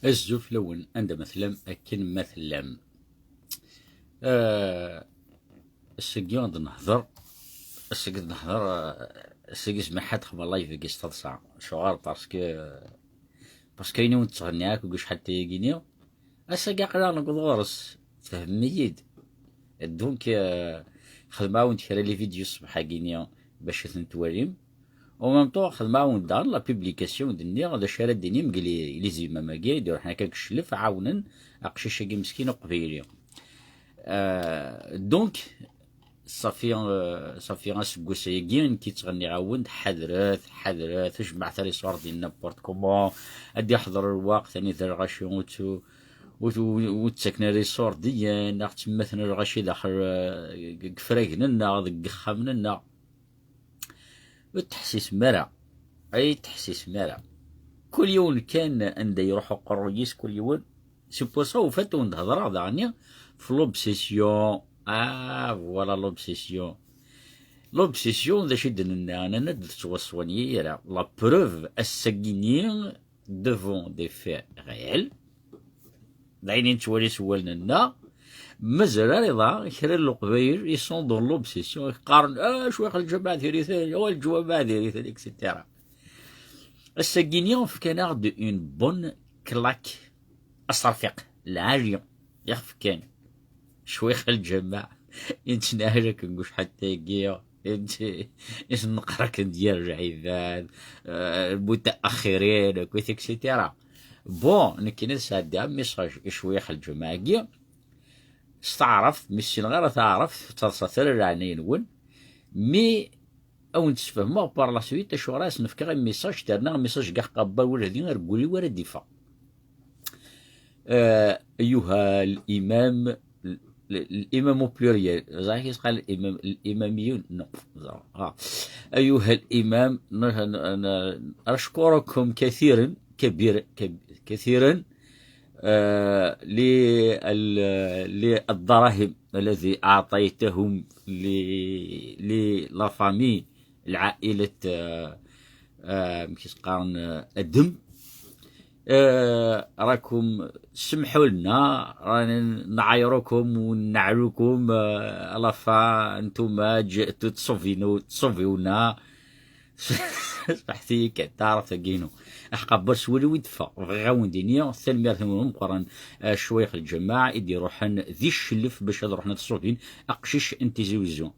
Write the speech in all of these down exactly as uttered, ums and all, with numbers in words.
Azul fell-awen, anda ma tellam, akken ma tellam. Ah, ass-agi ad nehder, ass-agi ad nehder, ah, ass-agi smaḥ ad xedmeɣ live-agi s taḍsa. Acuɣer? Parce que, parce que ayen i wen-ttɣenniɣ akk deg ucḥal tayagi-ni, ass-agi aql-aɣ nekk ɣur-s, tfehmem-iyi-d. Donc, ah, xedmeɣ-awen-d kra les vidéos ṣṣbeḥ-agi-ni bac ad ten-twalim. En même temps, xedmeɣ-awen-d daɣen la publication d-nniɣ d acu ara d-inim deg li-, les imam-agi i d-iruḥen akka deg cclef, ɛawnen aqcic-agi meskin uqbayli. Euh, donc, ṣafi, euh, ṣafi aseggas-agi nekk ttɣenniɣ-awen-d: ḥadret, ḥadret, ur jemmɛet ara iṣurdiyen n'importe comment, ad d-iḥḍer lweqt anida lɣaci ur tt-, ur tt-, ur ttaken ara iṣurdiyen, neɣ ttemmaten lɣaci daxel, euh, deg ifragen-nneɣ, deg yexxamen-nneɣ. Ur teḥsisem ara. Ay teḥsisem ara. Kul yiwen kan anda iruḥ uqerruy-is, kul yiwen. C'est pour ça, au fait, ur d-hedreɣ daɣen f l'obsession. Ah, voilà l'obsession. L'obsession, d acu i d-nenna? Nenna-d tettwaṣwan yir. La preuve, ass-agi-ni, devant des faits réels, d ayen i nettwali s wallen-nneɣ. Mazal ara iḍ-a kra n leqbayel, ils sont dans l'obsession, qqaren: "Ah, cwiq lǧameɛ diri-ten, oh, lǧameɛ diri-ten", et cetera. Ass-agi-ni fkan-aɣ-d une bonne claque, aserfiq lɛali i ɣ-fkan. Cwiq lǧameɛ, i nettnɛal akken deg ucḥal tagi, i nett-, i neqqar akken d yir lɛibad, euh, lmutaaxirin, akkit, et cetera. Bon, nekkini ad sɛeddiɣ message i cwiq lǧameɛ-agi s taɛrabt, mi ssineɣ ara taɛrabt, ur ttaḍsat ara leɛnaya-nwen, mi ad wen-d-sfehmeɣ par la suite acuɣer ad asen-fkeɣ message, terna message deg aqabbar ula d arguli wara d-iffeɣ. آه، أيها الإمام، ال-، الإمام au pluriel، ẓriɣ كيف يتقال الإمام، الإماميون، non، ها. أيها الإمام، ن-، ن-، ن-، أشكركم كثيرا، كبير، كب-، كثيرا، آه، لل-، للدراهم الذي أعطيتهم ل-، ل la famille، العائلة، آه، آه، كيف يتقال، آه، الدم. آه، راكم سمحوا لنا، رانا نعايروكم ونعلوكم، آه، à la fin نتوما جئتوا تصوفينو-، تصوفيونا. صحتي كتعرف تقينو. أحقا برس ولي ويدفع، بغيغا وندينيا، ثانميرت نون مقرن، آه، شويخ الجماعة، إدي روحن ذي الشلف باش هاد روحنا تصوفين، أقشيش انتي زوزو.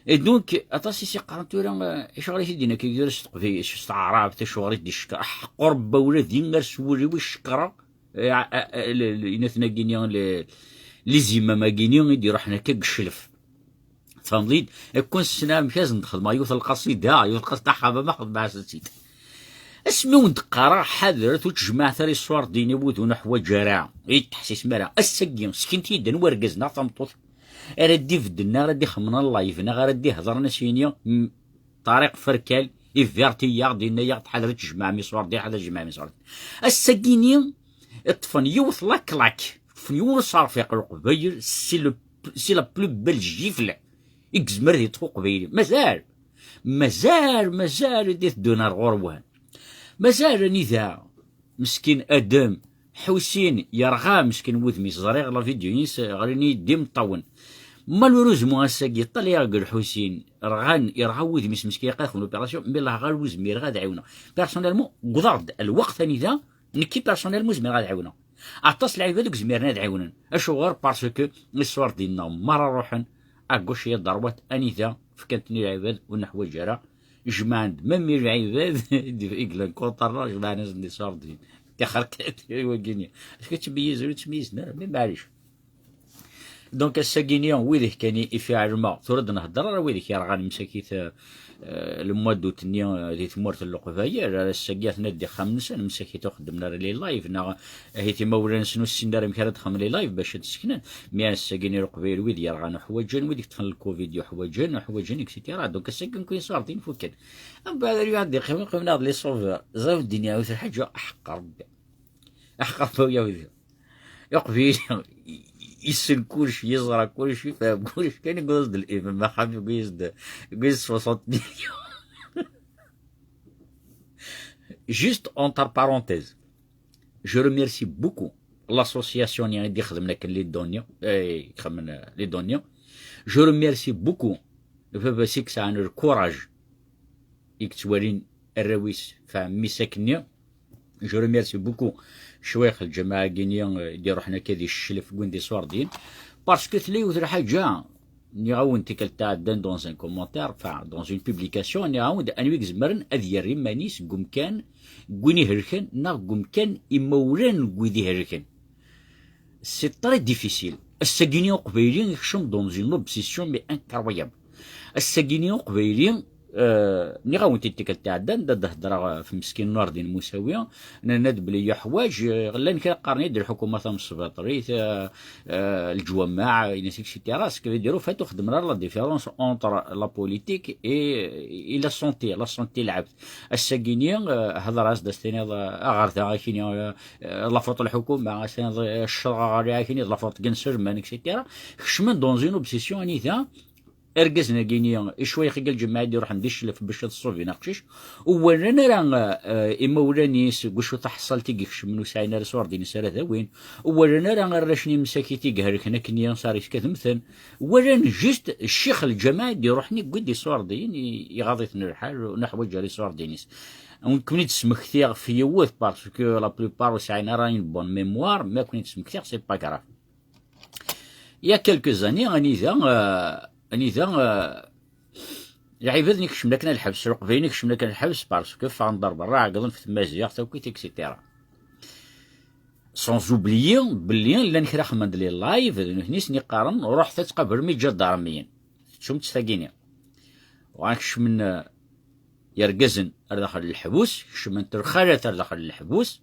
Et donc, aṭas i s-iqqaren tura, eh, acuɣer i t-id-yenna akka yura s teqbaylit, s taɛrabt, acuɣer i d-icekkeṛ? Aḥeqq Ṛebbi ula d inger s wul-iw i cekkreɣ, eh, eh, eh, le-, le-, inatnagini, le-, les imams-agini i d-iruḥen akka deg cclef. Tfehmeḍ-iyi-d? Kun ssneɣ amek ad sen-d-xedmeɣ yiwet n lqaṣida, yiwet n lqaṣida ḥabama xedmeɣ-asen-tt-id. Asmi wen-d-qqareɣ ḥadret, ur tjemɛet ara iṣurdiyen i wid ur neḥwaǧ ara, i d-teḥsisem ara. Ass-agi, skin-t-id anwa argaz neɣ tameṭṭut ara d-ibedden, neɣ ara d-ixemmen live, neɣ ara d-iheḍren, a s-yini, m-, Ṭariq Ferkal, iverti-yaɣ-d, yenna-yaɣ-d: "Ḥader ad tjemɛem iṣurdiyen, ḥader ad tjemɛem iṣurdiyen." Ass-agi-ni, ṭṭfen yiwet la claque, ṭṭfen yiwen userfiq Leqbayel, c'est le, c'est la plus belle gifle i yezmer ad yeṭṭef Uqbayli. Mazal, mazal, mazal ad d-iteddun ar ɣur-wen. Mazal anida meskin Adem Ḥusin yerɣa meskin wudem-is, ẓriɣ la vidéo-ines ɣlin-iyi-d d imeṭṭawen. Malheureusement ass-agi ṭṭalayeɣ deg Lḥusin, rɣan, yerɣa wudem-is meskin, yeqqar-d l'opération, mais la ɣer ur zmireɣ ad ɛiwneɣ. Personnellement, wwḍeɣ-d lweqt anida nekki personnellement ur zmireɣ ad ɛiwneɣ. Aṭas n lɛibad ur zmiren ad ɛiwnen. Acuɣer? Parce que iṣurdiyen-nneɣ merra ruḥen, à gauche et à droite, anida fkan-ten i lɛibad ur neḥwaǧ ara. Jemɛen-d même i lɛibad i yellan contre-neɣ, jemɛen-asen-d iṣurdiyen. Tixer kan i wagini. Est-ce que ttmeyyizen, ur ttmeyyizen ara, mais maɛlic. Donc ass-agi-ni, widak kan i, i fi ɛelmeɣ, tura d-nhedder ara widak yerɣan msakit, eh, eh, le mois d'août-nni, eh, di tmurt n Leqbayel, ar ass-agi atna d ixxamen-nsen, msakit ur xeddmen ara les live, neɣ ahat imawlan-nsen ur ssinen ara amek ara d-xedmen les live bac ad seknen. Mi ass-agi-ni Leqbayel, wid yerɣan uḥwaǧen, wid yeṭṭfen le covid uḥwaǧen, uḥwaǧen, et cetera. Donc ass-agi nekk iṣurdiyen fukken. Mbeɛd ar yuɛad iqqim, iqqim-aɣ-d les sauveurs. Ẓer ur d-iniɣ yiwet lḥaǧa, aḥeqq Rebbi. Aḥeqq Rebbi, ya wid. Iqbayli, yessen kullec, yeẓra kullec, yefhem kullec, kan yewweḍ-as-d l'imam axxam, yewwi-as-d, yewwi-as soixante millions. Juste entre parenthèses. Je remercie beaucoup l'association-nni i d-ixedmen akken les données, eh, ixedmen, eh, les données. Je remercie beaucoup baba-s i yesɛan le courage i yettwalin arraw-is f ɛemmi-s akkenni. Je remercie beaucoup ccwayx lǧamaɛ-agi-nni, eh, i d-iruḥen akka di cclef n win d iṣurdiyen. Parce que tella yiwet lḥaǧa, nniɣ-awen tikkelt iɛeddan dans un commentaire, enfin, dans une publication, nniɣ-awen-d anwi i izemren ad yerr iman-is deg umkan n win ihelken neɣ deg umkan n imawlan n wid ihelken. C'est très difficile. Ass-agi-nni uqbayli ikcem dans une obsession mais incroyable. Ass-agi-nni uqbayli, eh, nniɣ-awen-t-id tikkelt iɛeddan, da d-heddreɣ ɣef meskin Nurdin Musawi, nenna-d belli yeḥwaǧ, eh, llan kra qqaren-d lḥukuma tamesbaṭlit, eh, eh, leǧwameɛ, et cetera. Ce qui veut dire, au fait, ur xeddmen ara la différence entre la politique et, et la santé, la santé n lɛebd. Ass-agi-nni, eh, hder-as-d, ad as-tiniḍ, eh, aɣerda akini, eh, eh, la faute n lḥukuma, ad as-tiniḍ, eh, ccreɛ akini, la faute n yinselmen, et cetera. Kecmen dans une obsession anida, irgazen-agi-nni, icwayx-agi lǧemɛa i d-iruḥen di cclef bac ad ṣṣubin aqcic, ur walan ara, eh, imawlan-is deg wacu taḥeṣṣalt i ikecmen ur sɛin ara iṣurdiyen-is ara d-awin, ur walan ara arrac n imsakit i ihelken akken-nni s arisk ad mmten, walan juste ccix lǧamaɛ i d-iruḥen i yewwi-d iṣurdiyen, i-, iɣaḍ-iten lḥal, ur neḥwaǧ ara iṣurdiyen-is. Ur ken-id-smektiɣ ɣef yiwet, parce que la plupart ur sɛin ara une bonne mémoire, mais ad ken-id-smektiɣ, c'est pas grave. Il y a quelques années, anida, euh, anida, euh, lɛibad-nni kecmen akken ad lḥebs, leqbayel-nni kecmen akken ad lḥebs, parce que ffɣen-d ar berra, ɛeggḍen ɣef tmaziɣt akkit, et cetera. Sans oublier belli llan kra xemmen-d les lives, d nutni i sen-iqqaren, ruḥet ad tqablem iǧadarmiyen. Tettum-tt tagini. Uɣalen kecmen, euh, yergazen ar daxel n leḥbus, kecmen-t lxalat ar daxel n leḥbus.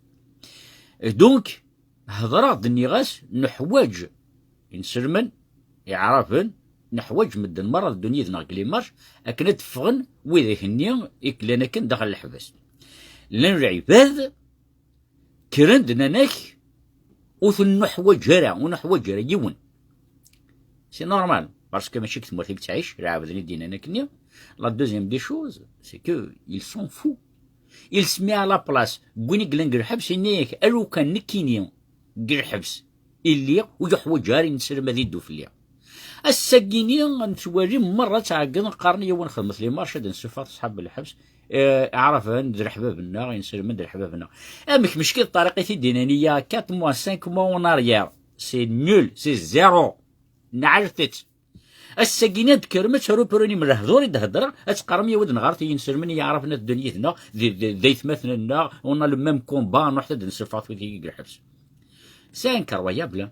Et donc, hedreɣ-d, nniɣ-as, neḥwaǧ inselmen, iɛraben, neḥwaǧ medden merra ad ddun yid-neɣ deg les marches, akken ad d-ffɣen widak-nni i yellan akken daxel n leḥbas. Llan lɛibad, kkren-d, nnan-ak, ur ten-nuḥwaǧ ara, ur nuḥwaǧ ara yiwen. C'est normal, parce que mačči deg tmurt i yettɛic, lɛebd-nni d-yennan akkenni. La deuxième des choses, c'est que ils sont fous. Ils se mettent à la place n win i yellan deg lḥebs, yenna-yak, alukan nekkini deg lḥebs i lliɣ, ur yuḥwaǧ ara inselmen ad iddu fell-i. Ass-agi-nni nettwali merra ttɛeggiḍen, qqaren, yaw ad nexdem les marches ad nsuffeɣ ṣṣḥab n lḥebs, eh, iɛraben d leḥbab-nneɣ, inselmen d leḥbab-nneɣ. Amek mecki d ṭṭariq i t-id-yennan il y a quatre mois, cinq mois en arrière? C'est nul, c'est zéro. Neɛlet-tt. Ass-agi-nni ad d-kkrem, ad terupurunim lehdur i d-heddreɣ, ad teqqarem, yaw ad nɣer i yinselmen, i yiɛraben ad ddun yid-neɣ, d, d, d aytmaten-nneɣ, on a le même combat, nruḥ ad nsuffeɣ wid i deg lḥebs. C'est incroyable, hein.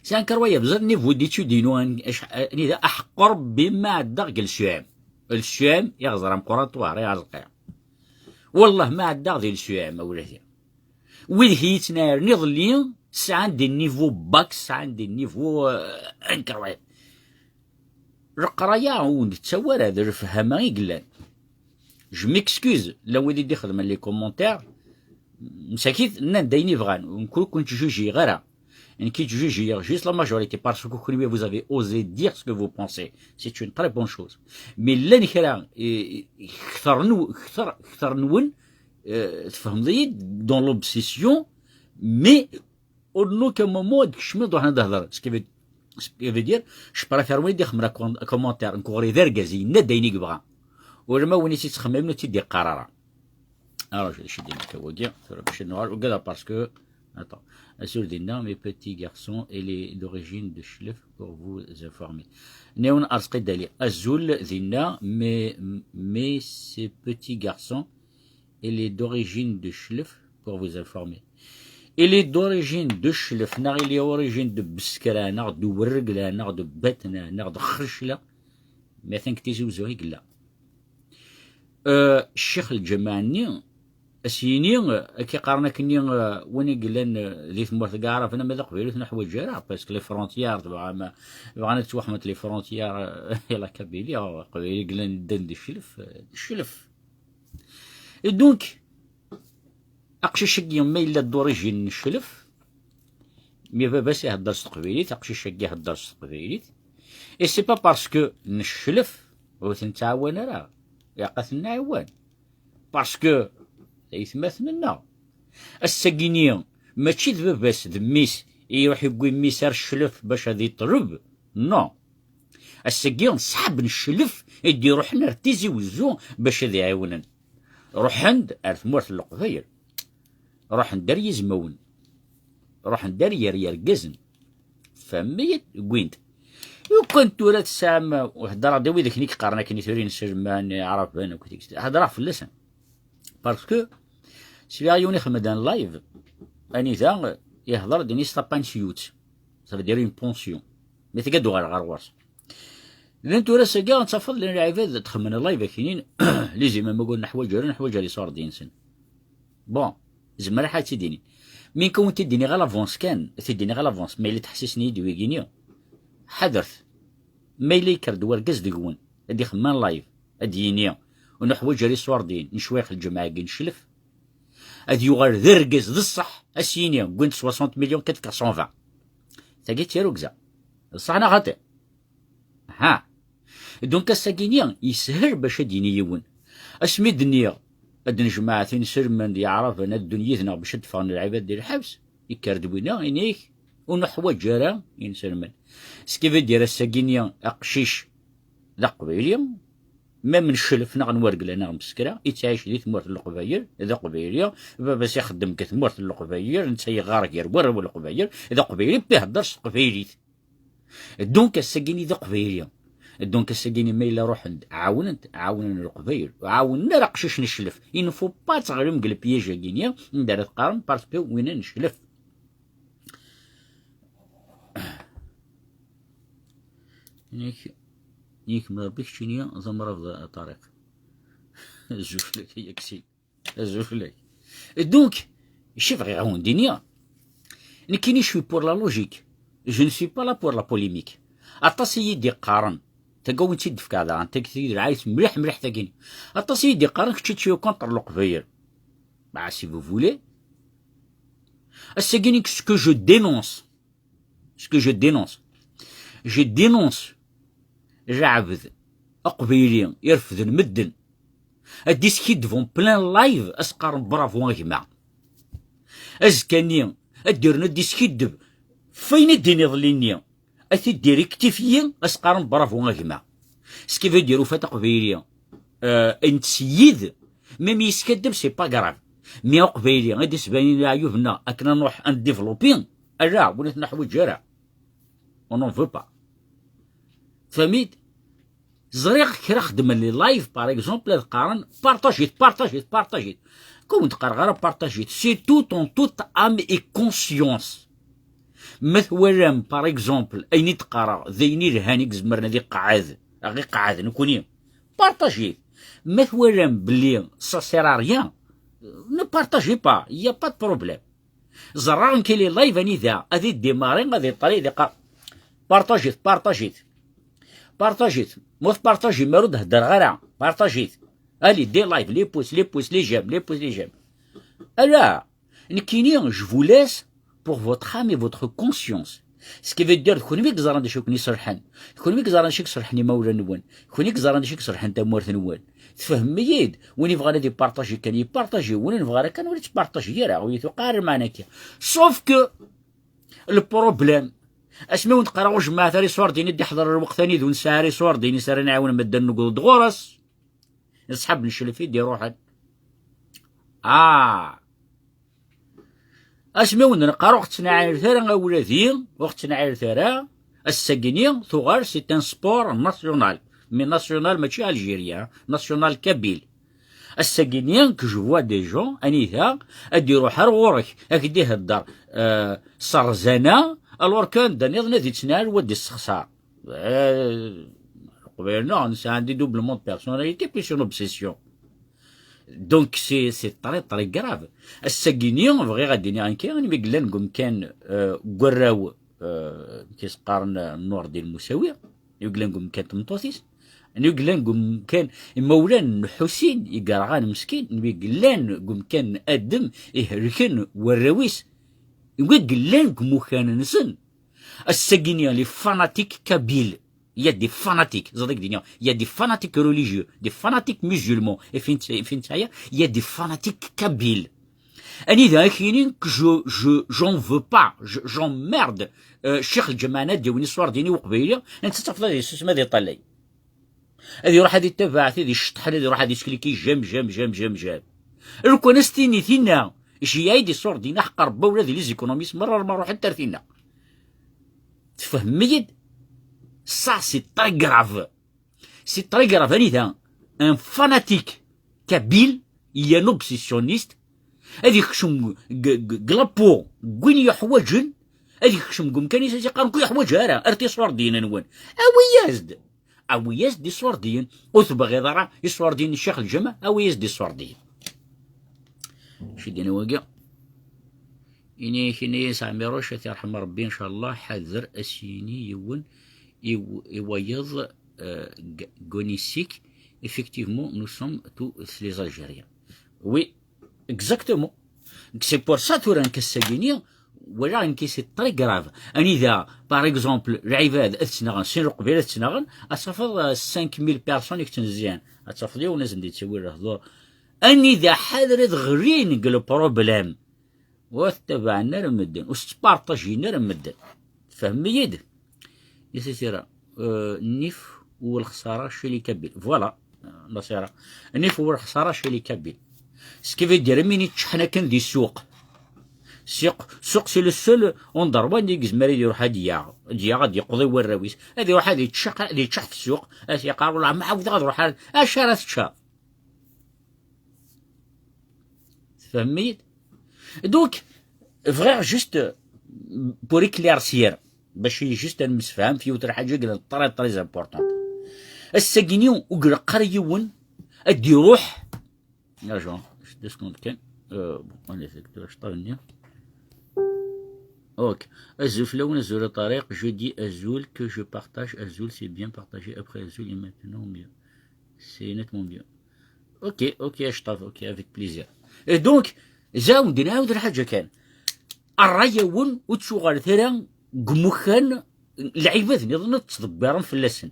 C'est incroyable. Ẓer niveau d'études-inu, an-, ac-, anida aḥeqqu Rebbi ma ɛeddaɣ deg le CEM. Le CEM, iɣzer ameqqran ṭwar, i Ɛelqi. Wallah, ma ɛeddaɣ di le CEM, a wladi. Wid i yettnaren iḍelli, sɛan des niveaux bac, sɛan des niveaux, euh, incroyables. Leqraya ur nettawi ara d lefhama i yellan. Je m'excuse, llan wid i d-ixedmen les commentaires, msakit, nnan-d ayen i bɣan, nekk ur ken-ttjujiyeɣ ara. Nekk i ttjujiyeɣ juste la majorité, parce que kenwi, vous avez osé dire ce que vous pensez. C'est une très bonne chose. Mais llan kra, eh, kter n-, kter, kter nwen, eh, tfehmeḍ-iyi-d, dans l'obsession, mais en aucun moment ad kecmeḍ ruḥen ad hedren. Ce qui veut, ce qui veut dire, je préfère win i d-ixedmen commentaire, nekk ɣur-i d argaz, yenna-d ayen i yebɣa. Ula ma win i tt-ittxemmimen ur tt-id-iqqar ara. Alors, je, je dis que wagi, tura bac ad nuɣal, ugadeɣ parce que, attends, azul dinna, mes petits garçons, elle est d'origine de Chlef pour vous informer. Néon Arzqi Dali, azul dinna, mais, mais ces petits garçons, elle est d'origine de Chlef pour vous informer. Elle est d'origine de Chlef, neɣ elle est origine de Beskra, neɣ de Werregla, neɣ de Batna, neɣ de Xrecla, mais atan deg Tizi Uzzu i yella. Euh, ccix lǧamaɛ-nni, a s-yini, euh, akka qqaren akkenni, euh, win i yellan, euh, di tmurt n Iɛraben ama d Aqbayli ur t-neḥwaǧ ara, parce que les frontières, tebɣa ma, bɣan ad ttwaḥment les frontières, euh, i la Kabylie, euh, Aqbayli i yellan ddan di Cclef, euh, di Cclef. Et donc, aqcic-agi ma yella d'origine n Cclef, mi baba-s ihedder s teqbaylit, aqcic-agi ihedder s teqbaylit. Et c'est pas parce que n Cclef ur ten-nettɛawan ara, ilaq ad ten-nɛiwan. Parce que d aytmaten-nneɣ. Ass-agi-ni, mačči d baba-s d mmi-s i iruḥ yewwi mmi-s ar cclef bac ad iṭleb. Non. Ass-agi, d ṣṣḥab n cclef i d-iruḥen ar Tizi Wezzu bac ad iɛiwnen. Ruḥen-d ar tmurt n Leqbayel. Ruḥen-d ar yizmawen. Ruḥen-d ar yer yergazen. Tfehmem-iyi-d? Wwin-t. Lukan tura tesɛam, heddreɣ-d i widak-nni i yeqqaren akken i tura inselman, iɛraben, akked, heddreɣ fell-asen. Parce que sliɣ yiwen ixeddem-d un live, anida ihder-d, ini-s tapansiyut, ça veut dire une pension. Mi tga d-uɣaleɣ ɣer ɣur-s. Llan tura ass-agi ad tafeḍ llan lɛibad ad xedmen live akinin, les imams ur neḥwaǧ ara, neḥwaǧ ar iṣurdiyen-nsen. Bon, zemreɣ ad tt-id-inin. Mi nka wen-t-id-iniɣ à l'avance kan, ad t-id-iniɣ à l'avance, ma yella teḥsisem-iyi-d wigini, ḥadret. Ma yella yekker-d wergaz deg-wen, ad ixemmem live, ad d-yini, ur neḥwaǧ ara iṣurdiyen, necwa lǧemɛa-agi neclef. Ad yuɣal d argaz d ṣṣeḥ, ad s-yini, wwin-d soixante millions, kat fkeɣ cent vingt. Tagi d tirugza. D ṣṣeḥ neɣ xaṭi? Ha. Donc ass-agi-ni yeshel bac ad d-yini yiwen. Asmi d-nniɣ ad d-nejmeɛ tinselmen d yeɛraben ad ddun yid-neɣ bac ad d-ffɣen lɛibad di lḥebs, yekker-d winna, inik, ur neḥwaǧ ara inselmen. Ce qui veut dire ass-agi-ni aqcic d aqbayli, ma menclef neɣ n wergla neɣ msekra, ittɛic di tmurt n Leqbayel, d aqbayli, baba-s ixeddem deg tmurt n Leqbayel, netta yeɣɣar gar warraw n Leqbayel, d aqbayli, ihedder s teqbaylit. Donc ass-agi-ni d aqbayli. Donc ass-agi-ni ma yella ruḥen-d, ɛawnen-t, ɛawnen Leqbayel, ur ɛawnen ara aqcic n cclef. Il ne faut pas ad teɣlim deg le piège-agi-ni, anda ara teqqarem parce que winna n cclef. Yak, yak ma Rebbi keččini d amrabeḍ a Ṭariq. Azul fell-ak ay aksil. Azul fell-ak. Et donc, acu bɣiɣ ad wen-d-iniɣ? Nekkini, je suis pour la logique. Je ne suis pas là pour la polémique. Aṭas i yi-d-iqqaren, tagawin-tt-id-fkeɣ daɣen, tagi lɛayet mliḥ mliḥ tagini. Aṭas i yi-d-iqqaren kečči tu es contre Leqbayel. Bah, si vous voulez. Ass-agi-ni, ce que je dénonce, ce que je dénonce, je dénonce lɛebd aqbayli irefden medden, ad d-iskiddeb en plein live, ad s-qqaren bravo a gma. Azekka-nni ad d-irren ad d-iskiddeb f ayen i d-iniḍ lli-nni, ad t-id-iriktifiyi, ad s-qqaren bravo a gma. Ce qui veut dire, ufa taqbayli, euh, nettseyyid, même yeskaddeb, c'est pas grave. Mais aqbayli ad d-isbanin leɛyub-nneɣ akken ad nruḥ ad ndéveloppi, ala, ur t-neḥwaǧ ara. On n'en veut pas. Tfehmit? Ẓriɣ kra xeddmen les lives, par exemple, ad qqaren partagez-t, partagez-t, partagez-t. Comme ur d-qqareɣ ara partagez-t, c'est tout en toute âme et conscience. Ma twalam, par exemple, ayen i d-qqareɣ d ayen ilhan i izemren ad iqeɛɛed, ad iqeɛɛed nekni, partagez-t. Ma twalam belli ça sert à rien, ne partagez pas, il y a pas de problème. Ẓerreɣ nekk les lives anida ad idémarrer, ad iṭṭali, ad iqqar partagez-t, partagez-t, partagez-t. Ma ur tpartagem ara, ur d-heddreɣ ara. Partagez-t. Allez, des lives, les pouces, les pouces, les j'aime, les pouces, les j'aime. Ala, nekkini, je vous laisse pour votre âme et votre conscience. Ce qui veut dire, d kunwi i yeẓran d acu i ken-iserḥen, d kunwi i yeẓran d acu i iserḥen imawlan-nwen, d kunwi i yeẓran d acu i iserḥen tamurt-nwen. Tfehmem-iyi-d? Win yebɣan ad ipartaji kan, ipartaji. Win ur nebɣi ara kan, ur ittpartaji ara. Ur yi-tuqiɛ ara lmeɛna akka. Sauf que le problème, asmi wen-d-qqareɣ ur jemmɛet ara iṣurdiyen i d-iḥḍer lweqt anida ur nesɛi ara iṣurdiyen i s ara nɛiwen medden, nuged-d ɣur-s. D ṣṣḥab n cclef i d-iruḥen. Ah! Asmi wen-d-neqqar ur ɣ-ttnaɛiret ara a wladi, ur ɣ-ttnaɛiret ara, ass-agi-ni tuɣal c'est un sport national. Mais national, mačči algérien, national kabyle. Ass-agi-ni, que je vois des gens, anida ad d-iruḥ ar ɣur-k, ad k-d-ihedder, euh, s rrezana, alors que anda nniḍen ad ittnaɛel, wa d-issexṣar. Euh, Leqbayel-nneɣ, nesɛa des doublements de personnalité, plus une obsession. Donc, c'est, c'est très, très grave. Ass-agi-ni, bɣiɣ ad d-iniɣ nekk, anmi yellan deg umkan, euh, deg warraw, euh, mi s-qqaren, euh, Nurdin Musawi, anmi yellan deg umkan n tmeṭṭut-is, anmi yellan deg umkan imawlan n Ḥusin, i yerɣan meskin, anmi yellan deg umkan n Adem, ihelken warraw-is, anmi yellan deg imukan-nsen. Ass-agi-ni, les fanatiques kabyles. Il y a des fanatiques, ẓriɣ din, il y a des fanatiques religieux, des fanatiques musulmans, et fin, et fin, il y a des fanatiques kabyles. Anida ak-yini que je, je, j'en veux pas, je, j'emmerde, euh, Ccix Lǧameɛ Nadi win iṣurdiyen i uqbayli, netta tafeḍ ad yessusem ad iṭallay. Ad iruḥ ad ittabaɛ tid iceṭṭḥen, ad iruḥ ad iskliki jam, jam, jam, jam, jam. Lukan as-tini tinna, jiyɛid iṣurdiyen aḥeqq Rebbi ula d les économistes merra ma ruḥent ar tinna. Tfehmem-iyi-d? Ça, c'est très grave. C'est très grave. Anida un fanatique kabyle, il y a un obsessionniste, ad ikcem g- g- g- g la peau n win yuḥwaǧen, ad ikcem deg umkan-is, ad iqqar ur yuḥwaǧ ara, ar tiṣurdiyin-nwen. Awi-yas-d. Awi-yas-d iṣurdiyen. Ur tebɣiḍ ara iṣurdiyen n Ccix Lǧameɛ, awi-yas-d iṣurdiyen. Cidden wagi. Ini-ak, ini-as Ɛmiruc, ad t-yerḥem Rebbi, ncallah, ḥader ad s-yini yiwen i w- i wayeḍ, euh, g- Gonisik, effectivement, nous sommes tous les Algériens. Oui, exactement. C'est pour ça tura nekk ass-agi-ni walaɣ nekk c'est très grave. Anida, par exemple, lɛibad ad ttnaɣen, sin Leqbayel ad ttnaɣen, ad tafeḍ, euh, cinq mille personnes i yettnezzihen. Ad tafeḍ yiwen ad sen-d-yettawi lehdur. Anida ḥader ad ɣlin deg le problème. Ur tettabaɛen ara medden, ur tettparṭajin ara medden. Tfehmem-iyi-d? Nitni tira, euh, nnif u lexsara chez les Kabyles. Voilà, euh, Nasira. Nnif u lexsara chez les Kabyles. Ce qui veut dire, amin iččeḥen akken di ssuq. Ssuq, ssuq, c'est le seul endroit i yezmer ad iruḥ ad yaɣ. Ad yaɣ, ad yeqḍi warraw-is. Ad iruḥ ad iččeḥ, ad iččeḥ f ssuq. Ad yeqqar, "Wellah, ma ɛawdeɣ ad ruḥeɣ." Acu ara teččeḍ? Tfehmem-iyi-d? Donc, bɣiɣ juste, euh, pour éclaircir, bac juste ad nemsefham f yiwet n lḥaǧa i yellan très, très importante. Ass-agi-ni ur ilaq ara yiwen ad d-iruḥ. Agent, deux secondes kan. Euh, bon, on est avec toi, je t'en venir. Ok. Azul fell-awen, azul a Tariq. Je dis azul que je partage. Azul, c'est bien partagé. Après azul et maintenant mieux. C'est nettement mieux. Ok, ok, je t'en, ok, avec plaisir. Et donc, زاود نعاود الحاجة كان. الرأي يون وتشغل ثرا قمخان العباد نظن تدبرهم في اللسن.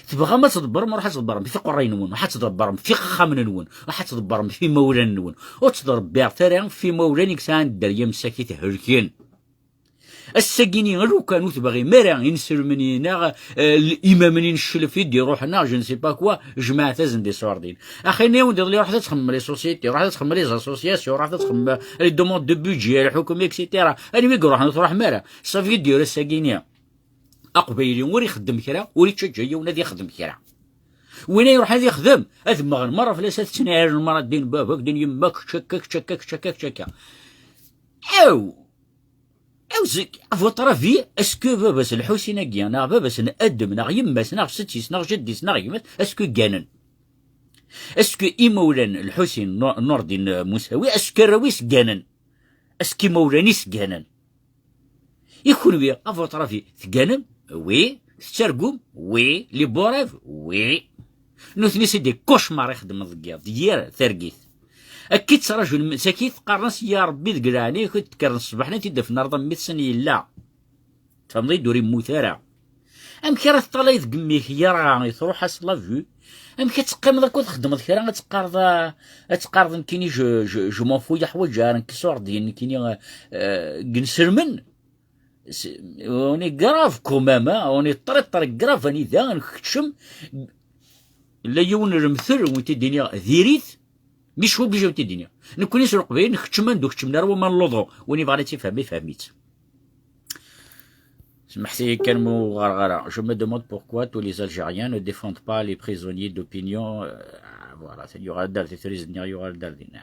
تبغى ما تدبر، ما راح تدبرهم في قرين ون، راح تدبرهم في خامن ون، راح تدبرهم في مولان ون، وتدبر ثرا في مولان يكسان الدريا مساكي تهلكين. Ass-agi-ni, lukan ur tebɣim ara inselmen-nneɣ, euh, imamni n cclef i d-iruḥen, neɣ je ne sais pas quoi, jemɛet-asen-d iṣurdiyen. Axi-nni, awen-d-iḍelli, ruḥet ad txemmem les sociétés, ruḥet ad txemmem les associations, ruḥet ad txemmem les demandes de budget, lḥukuma, et cetera. Anwa i iruḥen, ur truḥem ara. Ṣafi, i d-yura ass-agi-ni. Aqbayli ur ixeddem kra, ur ittaǧǧa yiwen ad ixdem kra. Win ay iruḥen ad ixdem, ad mmɣen merra fell-as, ad ttniɛiren merra, ddin baba-k, ddin yemma-k, kečč akka, kečč akka, kečč akka, kečč akka. Aw! Aw, zik, à votre avis, est-ce que baba-s Lḥusin-agi, neɣ baba-s n Adem, neɣ yemma-s, neɣ setti-s, neɣ jeddi-s, neɣ gma-s, est-ce que gganen? Est-ce que imawlan Lḥusin, Nu-, Nurdin, Musawi, est-ce que arraw-is gganen? Est-ce que imawlan-is gganen? I kunwi, à votre avis, tegganem? Oui. Tettargum? Oui. Les beaux rêves? Oui. Nutni c'est des cauchemars i xeddmen deg yiḍ, d yir targit. Akka i ttraǧun msakit, qqaren-as, "Ya Rebbi, deg leɛnaya-k, ad d-kkren ṣṣbeḥ-nni, ad t-id-afen arḍa mmi-tsen yella." Tfehmeḍ-iyi-d, ur immut ara. Amek ara teṭṭalay deg mmi-k, yerɣa, i truḥ-as la vue? Amek ad teqqimeḍ akka ur txeddmeḍ kra, ad teqqareḍ, ah, ad teqqareḍ, "Nekkini, je, je, je m'en fous, yeḥwaǧ ara nekk iṣurdiyen, nekkini, ah, ah, deg inselmen"? C'est, on est grave quand même, hein, on est très, très grave, anida nkeččem. Yella yiwen n lemtel, wi t-id-iniɣ, diri-t, mais je suis obligé wi t-id-iniɣ. Nekkni s Leqbayel, nkeččem anda ur keččmen ara wama n luḍu. Win yebɣan ad tt-ifhem, ifhem-itt. Smeḥt-iyi kan ma ur ɣreɣ ara. Je me demande pourquoi tous les Algériens ne défendent pas les prisonniers d'opinion. Euh, voilà, c'est, yuɣal-d ar di trisni, yuɣal-d ar dinna.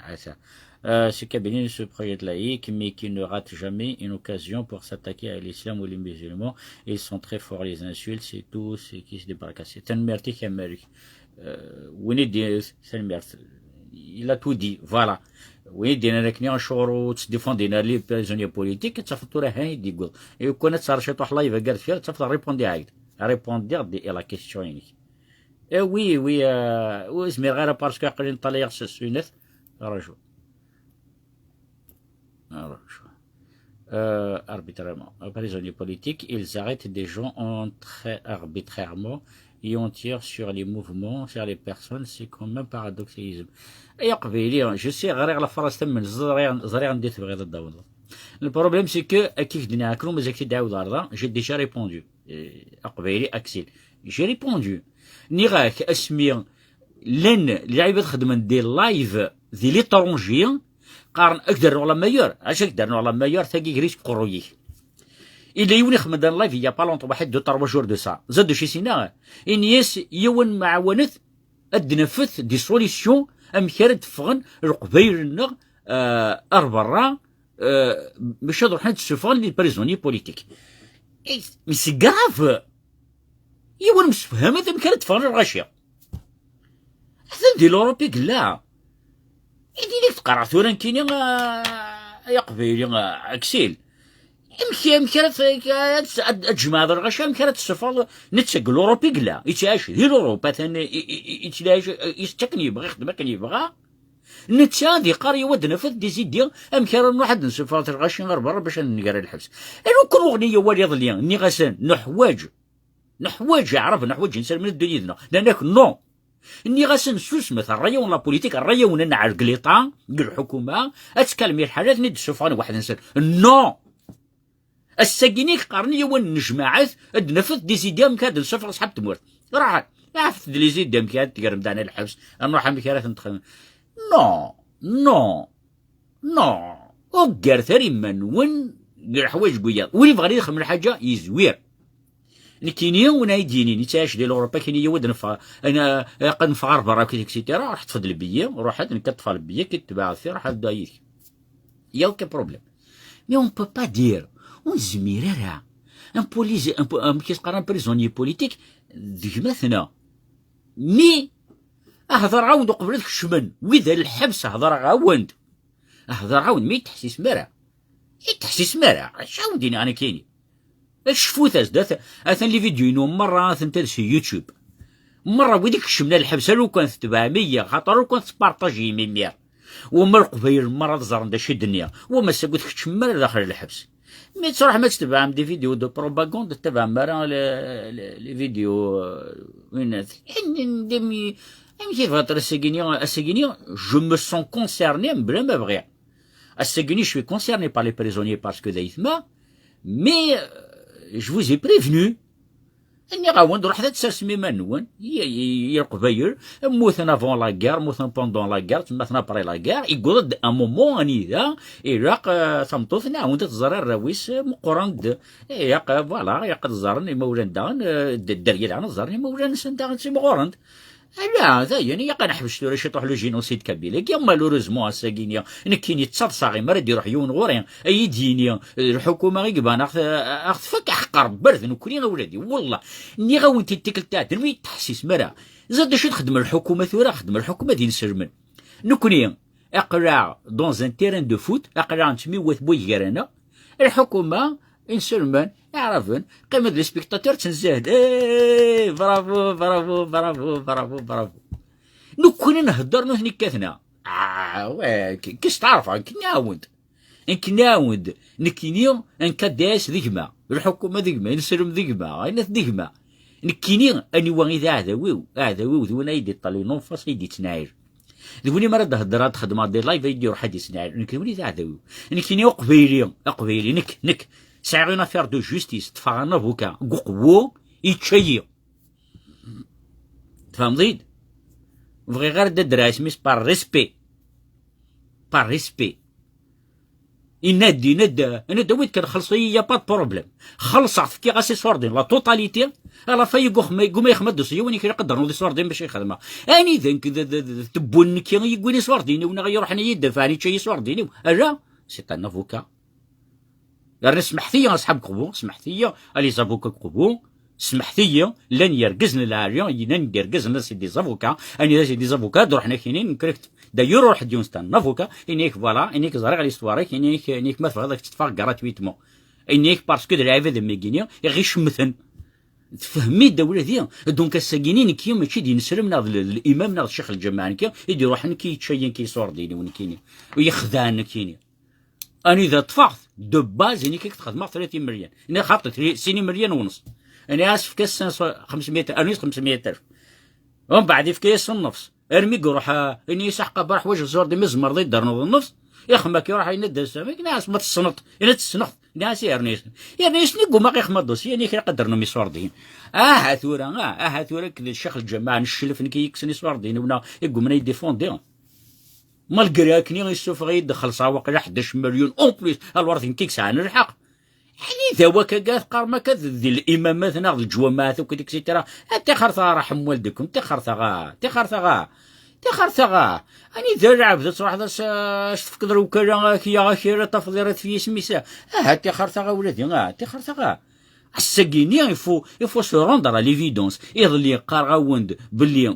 Euh, ce cabinet, ce projet de laïc, mais qui ne rate jamais une occasion pour s'attaquer à l'islam ou les musulmans. Ils sont très forts, les insultes, c'est tout ce qui se débarque. Tanemmirt-ik a Malik. Euh, win i d-, tanemmirt. Il a tout dit, voilà. Win i d-yennan akken acuɣer ur ttdifundin ara les prisonniers politiques, ad tafeḍ tura han i d-yewweḍ. I ukan ad terreḍ ciṭuḥ live agar deffir, ad tafeḍ répondre-ak-d. Répondre-ak-d i la question-inek. Eh oui, oui, euh, ur zmireɣ ara parce que aql-i neṭṭalayeɣ s, s unat. Raju. Alors, euh, arbitrairement. Prisonniers politiques, ils arrêtent des gens entre, arbitrairement. Et on tire sur les mouvements, sur les personnes, c'est quand même paradoxalisme. Ay aqbayli, je sais, ɣriɣ la phrase tamment, ẓriɣ, ẓriɣ anda tebɣiḍ ad d-tawḍeḍ. Le problème, c'est que, akka i k-d-nniɣ, akken umi ak-t-id-ɛawdeɣ ɣer da, j'ai déjà répondu. Eh, aqbayli, Axel. J'ai répondu. Nniɣ-ak, asmi llan lɛibad xeddmen des lives di l'étranger, qqaren, ad k-d-rnuɣ la meilleure. Acu ad k-d-rnuɣ la meilleure, tagi gris deg uqerruy-ik. Illa yiwen ixeddem-d un live il y a pas longtemps, waḥed deux trois jours de ça. Ẓad acu i s-yenna? Ini-as, yiwen mɛawanet, ad d-nafet des solutions, amek ara d-ffɣen Leqbayel-nneɣ, euh, ar berra, euh, maca ad ruḥen ad d-ssufɣen les prisonniers politiques. Eh, mais c'est grave. Yiwen msefhamet amek ara d-ffɣen lɣaci. Atan di l'Europe i yella. I d-ili teqqareɣ tura nekkini, ah, ay aqbayli, ah, Axel. Amek, amek ara t-, ad, ad, ad tjemɛeḍ lɣaci, amek ara tessufɣeḍ netta deg l'Europe i yella, yettɛic di l'Europe, atan i, i, i, yettɛic, yettett akken yebɣa, ixeddem akken yebɣa. Netta ad iqqar, yaw ad nafet des idées, amek ara nruḥ ad nessufeɣ lɣaci ɣer berra bac ad nger lḥebs. Alukan uɣni awal iḍelli, nniɣ-asen, neḥwaǧ, neḥwaǧ Aɛraben, neḥwaǧ inselmen ad ddun yid-neɣ. Nnan-ak, non. Nniɣ-asen, susmet, rray-awen la politique, rray-awen ad nɛerg l'État, deg lḥukuma, ad tkalmi lḥala, ad ten-id-ssufɣen weḥd-nsen. Non! Ass-agi-nni qqaren-iyi, wa nejmaɛet, ad d-nafet des idées amek ad d-nessufeɣ ṣṣḥab tmurt. Ruḥet, afet-d les idées amek ad tegrem dan lḥebs, ad nruḥ amek ara ten-nexdem. Non, non, non. Uggaret ara iman-nwen deg leḥwayeǧ n wiyaḍ. Win yebɣan ad ixdem lḥaǧa, yezwir. Nekkini, win ay d-yinin, yettɛic di l'Europe, akken i yaw ad neffeɣ, ad n-, ad neffeɣ ɣer berra, et cetera. Ruḥ ṭṭef-d lbiyi, ruḥ-d, nekk ad ṭṭfeɣ lbiyi, ad k-id-tebɛeḍ ti, ruḥ ad dduɣ yid-k. Il y a aucun problème. Mais on peut pas dire, ur nezmir ara. Un poli-, un po-, amek i s-qqaren, un prisonnier politique, d gma-tneɣ. Mi hḍereɣ-awen-d uqbel ad kecmen wid ar lḥebs, hḍereɣ-awen-d. Hḍereɣ-awen-d, mi teḥsisem ara. I teḥsisem ara, acu awen-d-iniɣ nekkini? Cfut-as-d, at-, atan les vidéos-inu merra atent-ad si YouTube. Merra wid i ikecmen ar lḥebs, alukan tetbeɛem-iyi, xaṭer alukan tettpartajim imir. Wama Leqbayel merra ad ẓren d acu i d-nniɣ. Wama ass-agi ur tkeččmem ara daxel lḥebs. Mi tettruḥem ad tetbeɛem des vidéos de propagande, ur tettabaɛem ara les, les, les vidéos, euh, win-, amek i bɣiḍ ass-agi-nni, ass-agi-nni, je me sens concerné, mebla ma bɣiɣ. Ass-agi-nni, je suis concerné par les prisonniers parce que d aytma, mais, euh, je vous ai prévenu. Nniɣ-awen-d, ruḥet ad tsersem iman-nwen, i, i, i Leqbayel, mmuten avant la guerre, mmuten pendant la guerre, ttemmuten après la guerre, yewweḍ-d un moment anida ilaq, euh, tameṭṭut nɛawen ad tẓer arraw-is, euh, meqqren-d, ilaq, euh, voilà, ilaq ad ẓren imawlan daɣen, euh, d-, dderya daɣen ad ẓren imawlan-nsen daɣen ttimɣuren-d. Ala, dayen, ilaq ad neḥbes tura ciṭuḥ le génocide kabyle-agi, malheureusement, ass-agi-nni, nekkini ttaḍsaɣ imi ara d-iruḥ yiwen ɣur-i, ad iyi-d-yini, eh, lḥukuma i yebɣan aɣ-, aɣ-tfak, aḥeqq Rebbi d nekkni, a wladi, wallah, nniɣ-awen-t-id tikkelt iɛeddan, ur yi-d-teḥsisem ara. Ẓer d acu i txeddem lḥukuma tura, xeddem lḥukuma d inselmen. Nekkni, aql-aɣ dans un terrain de foot, aql-aɣ nettmiwat wway gar-aneɣ, lḥukuma, inselmen, iɛraben, qqimen d les spectateurs, ttnezzahen. Eh, bravo, bravo, bravo, bravo, bravo. Nekkni nhedder, nutni kkaten. Ah, ouais, k-, qu'est-ce que t'arraf, nekk nɛawen-d. Nekk nɛawen-d. Nekkini, N K D S d gma. Lḥukuma d gma, inselmen d gma, ayennat d gma. Nekkini, aniwa i d aɛdaw-iw? Aɛdaw-iw d win ay d-iṭṭalen en face, ay d-ittnaɛil. D win mi ara d-heddreɣ, ad xedmeɣ des lives, ay d-iruḥ ad d-ittnaɛil. Nekk d win i d aɛdaw-iw. Nekkini aqbayli, aqbayli, nekk, nekk. Sɛiɣ une affaire de justice, ṭṭfeɣ un avocat, deg uqwu, yečča-yi. Tfehmeḍ-iyi-d? Bɣiɣ ara d-adreɣ isem-is par respect. Par respect. Yenna-d, yenna-d, yenna-d, a wid kan, xelṣ-iyi, y a pas de problème. Xelṣeɣ, fkiɣ-as iṣurdiyen, la totalité, à la fin, yegguma, yegguma yexma d-uṣeyyu, win i k-ilaq ad d-ternuḍ iṣurdiyen bac i xedmeɣ. Anida nekk d, d, d, d tewwun nekki i yewwin iṣurdiyen-iw, neɣ i iruḥen i yi-d-dafɛen, yečča iṣurdiyen-iw. Ala, c'est un avocat. Yerna smeḥt-iyi, a ṣḥab Qbu, smeḥt-iyi, a les avocats Qbu, smeḥt-iyi, llan yergazen lɛali, llan yergazen, c'est des avocats, anida c'est des avocats, ad ruḥen ak-inin, nekk, d'ailleurs, ur ḥedd yunes un avocat, ini-ak, voilà, ini-ak, ẓriɣ l'histoire-ik, ini-ak, ini-ak, ma tebɣiḍ ad k-ṭṭfeɣ gratuitement. Ini-ak, parce que d lɛibad am wigini, i ɣ-icemmten. Tfehmem-iyi-d a wladi? Donc, ass-agi-ni, nekki mačči d ineslem neɣ d l-, d l'imam neɣ d ccix lǧameɛ, nekki i d-iruḥen, nekki yečča-yi, nekki iṣurdiyen-iw, nekkini. U yexdaɛen, nekkini. Anida ṭṭfeɣ-t, de base, ini-k i k-t-xedmeɣ tlata imeryan. Ini xaṭi, tri-, sin imeryan u nṣ. Ini-as efk-as cinq cents, xemsmiyya, rnu-yas xemsmiyya alef. Umbeɛd yefka-yas nnefs. Armi i iruḥ, ah, ini-as aḥeqqa, ḥwaǧeɣ ṣṣwardin, ma tzemreḍ ad yi-d-ternuḍ nnefs. Ixem akka, iruḥ yenna-d: "Sami, ini-as ma tessneḍ." Ini-as: "Ssneɣ-t." Ini-as: "Yerna-yas." Yerna-yas, nnig umaɣ ixem adossier, ini-ak ilaq ad d-ternum iṣwardin. Aha tura, ah, aha tura, nekk d ccix lǧameɛ n cclef, nekk i yekksen iṣwardin, wna i yummen ad yi-d-ifundi. Malgré akken i issufeɣ-iyi-d xelṣeɣ waqila ḥdac melyun en plus, alors d nekk i yesɛan lḥeqq. Anida wakka teqqarem akka d, d limamat neɣ d leǧwamaɛt akk, et cetera. A tixer taɣa, raḥem waldekum, tixer taɣa, tixer taɣa, tixer taɣa. Anida lɛebd ad truḥeḍ as, as tefkeḍ lewkala, ak-ya, ak-ya, tafeḍ irat f yisem-is. Aha, tixer taɣa ula di, ah, tixer taɣa. Ass-agi-ni, il faut, il faut se rendre à l'évidence. Iḍelli qqareɣ-awen-d belli,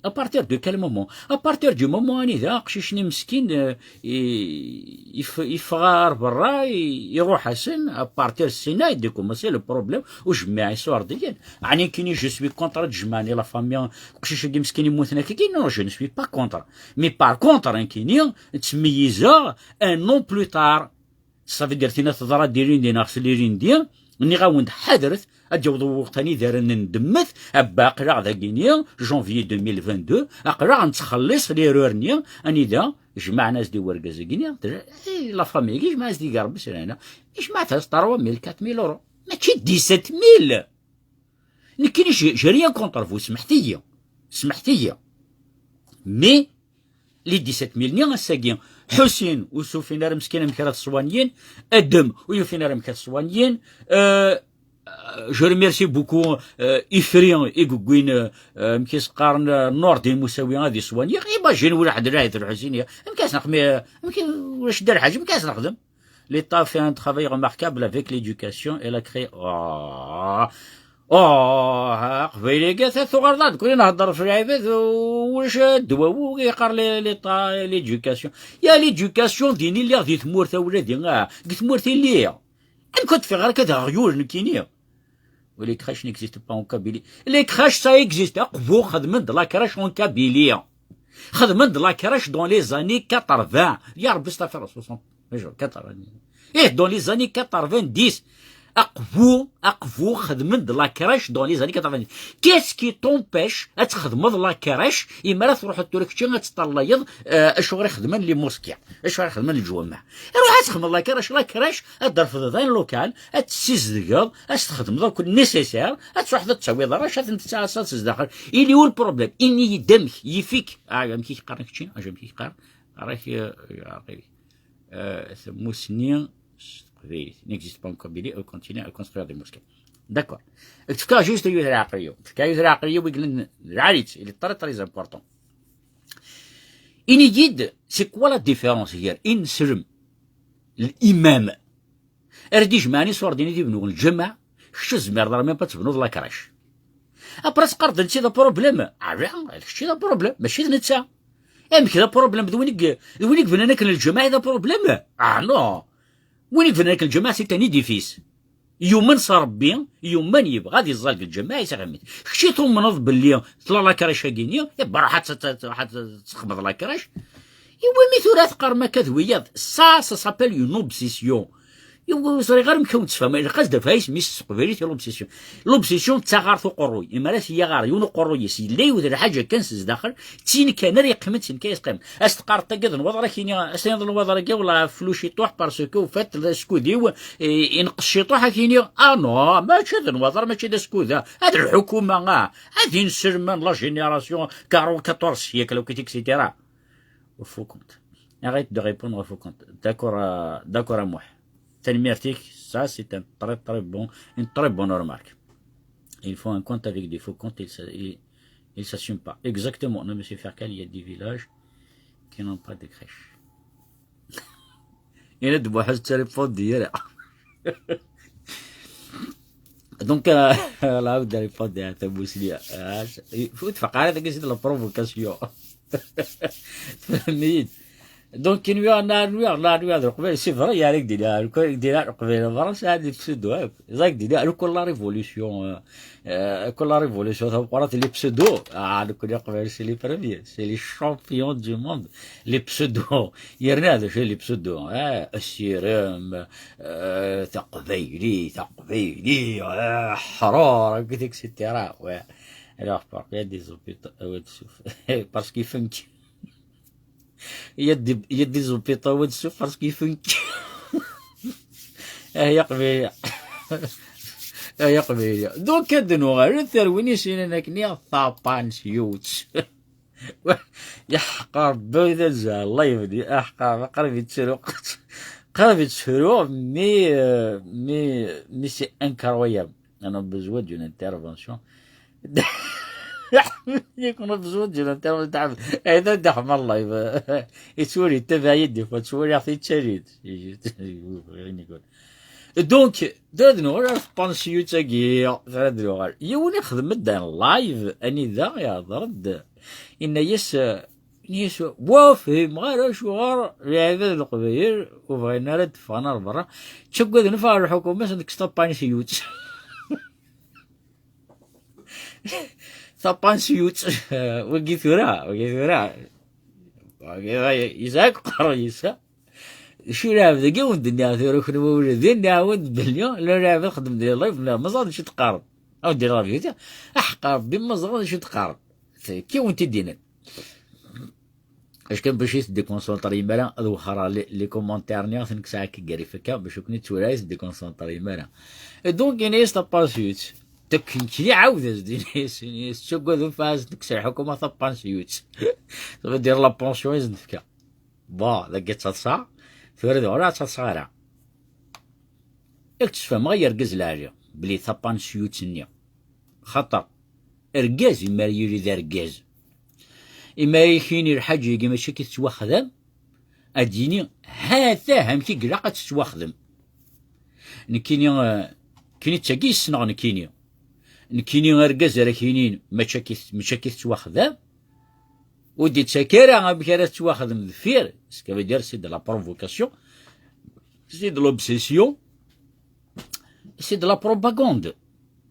à partir de quel moment? À partir du moment anida aqcic-nni meskin, euh, i-, if-, yeffeɣ ar berra, i-, iruḥ-asen, à partir de là, il commence le problème, ujemmaɛ iṣurdiyen. Ɛni kini je suis contre ad jemɛen la famille, aqcic-agi meskin yemmuten akka, non, je ne suis pas contre. Mais par contre, hein, kini, ttmeyyizeɣ un an plus tard. Ça veut dire, tina teḍra-d ilindi neɣ s lilindi, nniɣ-awen-d ḥadret, ad d-yaweḍ lweqt anida ara nendemmet, abba aql-aɣ dagini, janvier deux mille vingt-deux, aql-aɣ nettxelliṣ l'erreur-nni, anida jemɛen-as-d i wergaz-agi-ni, eh, la famille-agi jemɛen-as-d i Rebbi s lehna, jemɛet-as trois mille, quatre mille euros. Mačči dix-sept mille! Nekkini, j'ai, j'ai rien contre vous, smeḥt-iyi, smeḥt-iyi. Mais, les dix-sept mille-nni ass-agi, Ḥusin, ur s-ufin ara meskin amek ara t-swanyin, Adem, ur yufin ara amek ara t-swanyin, euh, je remercie beaucoup, euh, Ifri, i yewwin, euh, euh, amek i s-qqaren, euh, Nordin Musawi ad iswanyi. Imagine, ulac ḥedd, la Lḥusin, amek ara s-nexdem, amek, ulac Dda Lḥaǧ, amek ara s-nexdem? L'État fait un travail remarquable avec l'éducation et la cré-, oh, oh, aqbayli-agi ata tuɣaleḍ ad kul nehder f lɛibad, ulac ddwawi yeqqar l'État, l'éducation. Ya l'éducation, din i lliɣ di tmurt, a wladi, ah, deg tmurt i lliɣ. Amek ur d-fiɣ ara akka d aɣyul nekkini? Les crèches n'existent pas en Kabylie. Les crèches, ça existe. Aqbu xedmen-d la crèche en Kabylie. Xedmen-d la crèche dans les années quatre-vingts. Ya Rebbi, ça fait soixante, quatre-vingts. Eh, dans les années quatre-vingt-dix. Aqbu, aqbu xedmen-d la crèche dans les années quatre-vingt-dix. Qu'est-ce qui t'empêche ad txedmeḍ la crèche, imi ara truḥeḍ tura kečči ad teṭṭalayeḍ, euh, acuɣer i xedmen les mosquées, acuɣer i xedmen leǧwameɛ? Ruḥ ad txedmeḍ la crèche, la crèche ad d-refdeḍ un local, ad tessizedgeḍ, ad s-txedmeḍ akk nécessaire, ad truḥeḍ ad tawiḍ arrac, ad ten-tesɛaṣaḍ s zdaxel. Il est où le problème? Ini-yi-d amek, yif-ik. Ah, amek i k-qqaren kečči? Ah, amek i k-qqaren? Ara k-, euh, euh, tamusni s teqbaylit. N'existe pas en Kabylie, on continue à construire des mosquées. D'accord. Tefka juste yiwet lɛaqliya. Tefka yiwet lɛaqliya, wi yellan d lɛali-tt, il est très, très important. Ini-yi-d, c'est quoi la différence gar ineslem, l'imam, ara d-ijemɛen iṣurdiyen ad ibnu lǧameɛ, kečč ur tezmireḍ ara même pas ad tebnuḍ la crèche. Après teqqareḍ d netta i d aproblème. Ah, la, d kečč i d aproblème, mačči d netta. Amek d aproblème? D win i, d win i yebnan akken lǧameɛ i d aproblème? Ah non. Win i yebnan akken lǧameɛ, c'est un édifice. Yumen s Rebbi, yumen yebɣa ad iẓẓal deg lǧameɛ, yesɛa aɣmis. Kečč i tumneḍ belli tella la crèche-agi-nni, iba ruḥ ad t-, ad t-, ad t-, ad txedmeḍ la crèche. Iwimi tura teqqarem akka d wiyaḍ? Ça, ça s'appelle une obsession. Iw-, ur ẓriɣ ara amek ad wen-ttfehmeɣ. Ilaq ad s-d-afeɣ isem-is s teqbaylit i l'obsession. L'obsession d taɣart uqerruy. Imi ara teyya ɣer yiwen uqerruy-is, yella yiwet lḥaǧa kan s zdaxel, d tin kan ara yeqqimen, d tin kan yeqqimen. As teqqareḍ tagi d nwaḍer, ad k-iniɣ, as tiniḍ nwaḍer-agi, wala flou ciṭuḥ, parce que, au fait, askud-iw, eh, ineqqes ciṭuḥ, ad k-iniɣ, ah non, mačči d nwaḍer, mačči d askud-a. Ad lḥukuma, ah, ad inselmen, la génération, quarante, quatorze siècle, et cetera. Au faux compte. Arrête de répondre au faux compte. D'accord, euh, d'accord à moi. Tanemmirt-ik, ça c'est un très, très bon, une très bonne remarque. Il faut un compte avec des faux comptes, il s-, il, il s'assume pas. Exactement. Non, monsieur Ferkal, il y a des villages qui n'ont pas de crèche. Il y a de bonnes téléphones d'hier. Donc, euh, là, vous n'allez pas de la Bosnie. Euh, faut faire carré de la provocation. Tfehmem-iyi-d. Donc, nwiɣ, nwiɣ, nwiɣ, nwiɣ, d Leqbayel, c'est vrai, il y a des, des, des, des, Leqbayel, vraiment, c'est des pseudo, hein. C'est vrai que des, des, la révolution, euh, euh, la révolution, ça va les pseudo. Ah, le Leqbayel, c'est les premiers, c'est les champions du monde, les pseudo. Il y a rien de chez les pseudo, hein. Asirem, euh, taqbaylit, taqbaylit, euh, ḥrur, et cetera. Ouais. Alors, par contre, il y a des hôpitaux, euh, ouais, parce qu'ils font يدي يدي زبيطة ونسو parce qu'il faut. اه يا قبيلة. اه يا قبيلة. Donc, ad nuɣal terwin isinen akken i ṭapan s yiwet. Yeḥqer Rebbi, d azal, الله يبدي. Aḥqer, qrib yettru. Qrib yettru, mais, euh, mais, mais c'est incroyable. On a besoin d'une intervention. يكون بزوج جنان تعمل تعب. هذا دحم الله يب-، يتولي تبع يدي فتولي يعطي تشاليد. غير يقول. Donc, داد نغول في بانسيو تاكي، غير نغول. يوني خدم دان لايف، اني ذا يا ضرد. ان يس، يس، وافهم غير شو غير العباد القبايل، وبغينا رد فانا برا. تشكو ذنفع الحكومة، سنك ستوب بانسيوت. Tapansiyut. Wagi tura, wagi tura. Wagi yesɛa uqerru yesɛa. Acu lɛebd-agi wen-d-nniɣ tura, kenwi ula d nniɣ-awen-d belli la lɛebd xeddem di live, la maẓad acu teqqareḍ. Aw d-nniɣ la vérité. Aḥeqqa Rebbi, maẓad acu teqqareḍ. Tekki wen-t-id-inan. Acu kan bac i tdéconcentrim ara, ad wexxreɣ les, les commentaires-nni, ad ten-kkseɣ akka gar ifakka, bac ur ken-ttwalay ara. Et donc, ini-as tapansiyut. Tek-, nekkni ɛawed-as-d, ini-as, ini-as, ttagad ur faz nek s lḥukuma tapansiyut. Ça veut dire la pension i s-nefka. Bon, dagi ttaḍsa, tura d ɣur-i ad ttaḍsa ara. Ad k-ssfehmeɣ ay argaz lɛali, belli tapansiyut-nni. Xaṭer, argaz, imi ara yili d argaz, imi ara ak-yini lḥaǧa-agi mačči akka i tettwaxdam, ad d-yini, ha-t-ah amek i ilaq ad tettwaxdem. Nekkini, eh, nekkini d tagi yessneɣ nekkini. Nekkini argaz ara k-yinin, mačči akka i t-, mačči akka i tettwaxdam, ur d-ittak ara amek ara tettwaxdem deffir, ce qui veut dire c'est de la provocation, c'est de l'obsession, c'est de la propagande.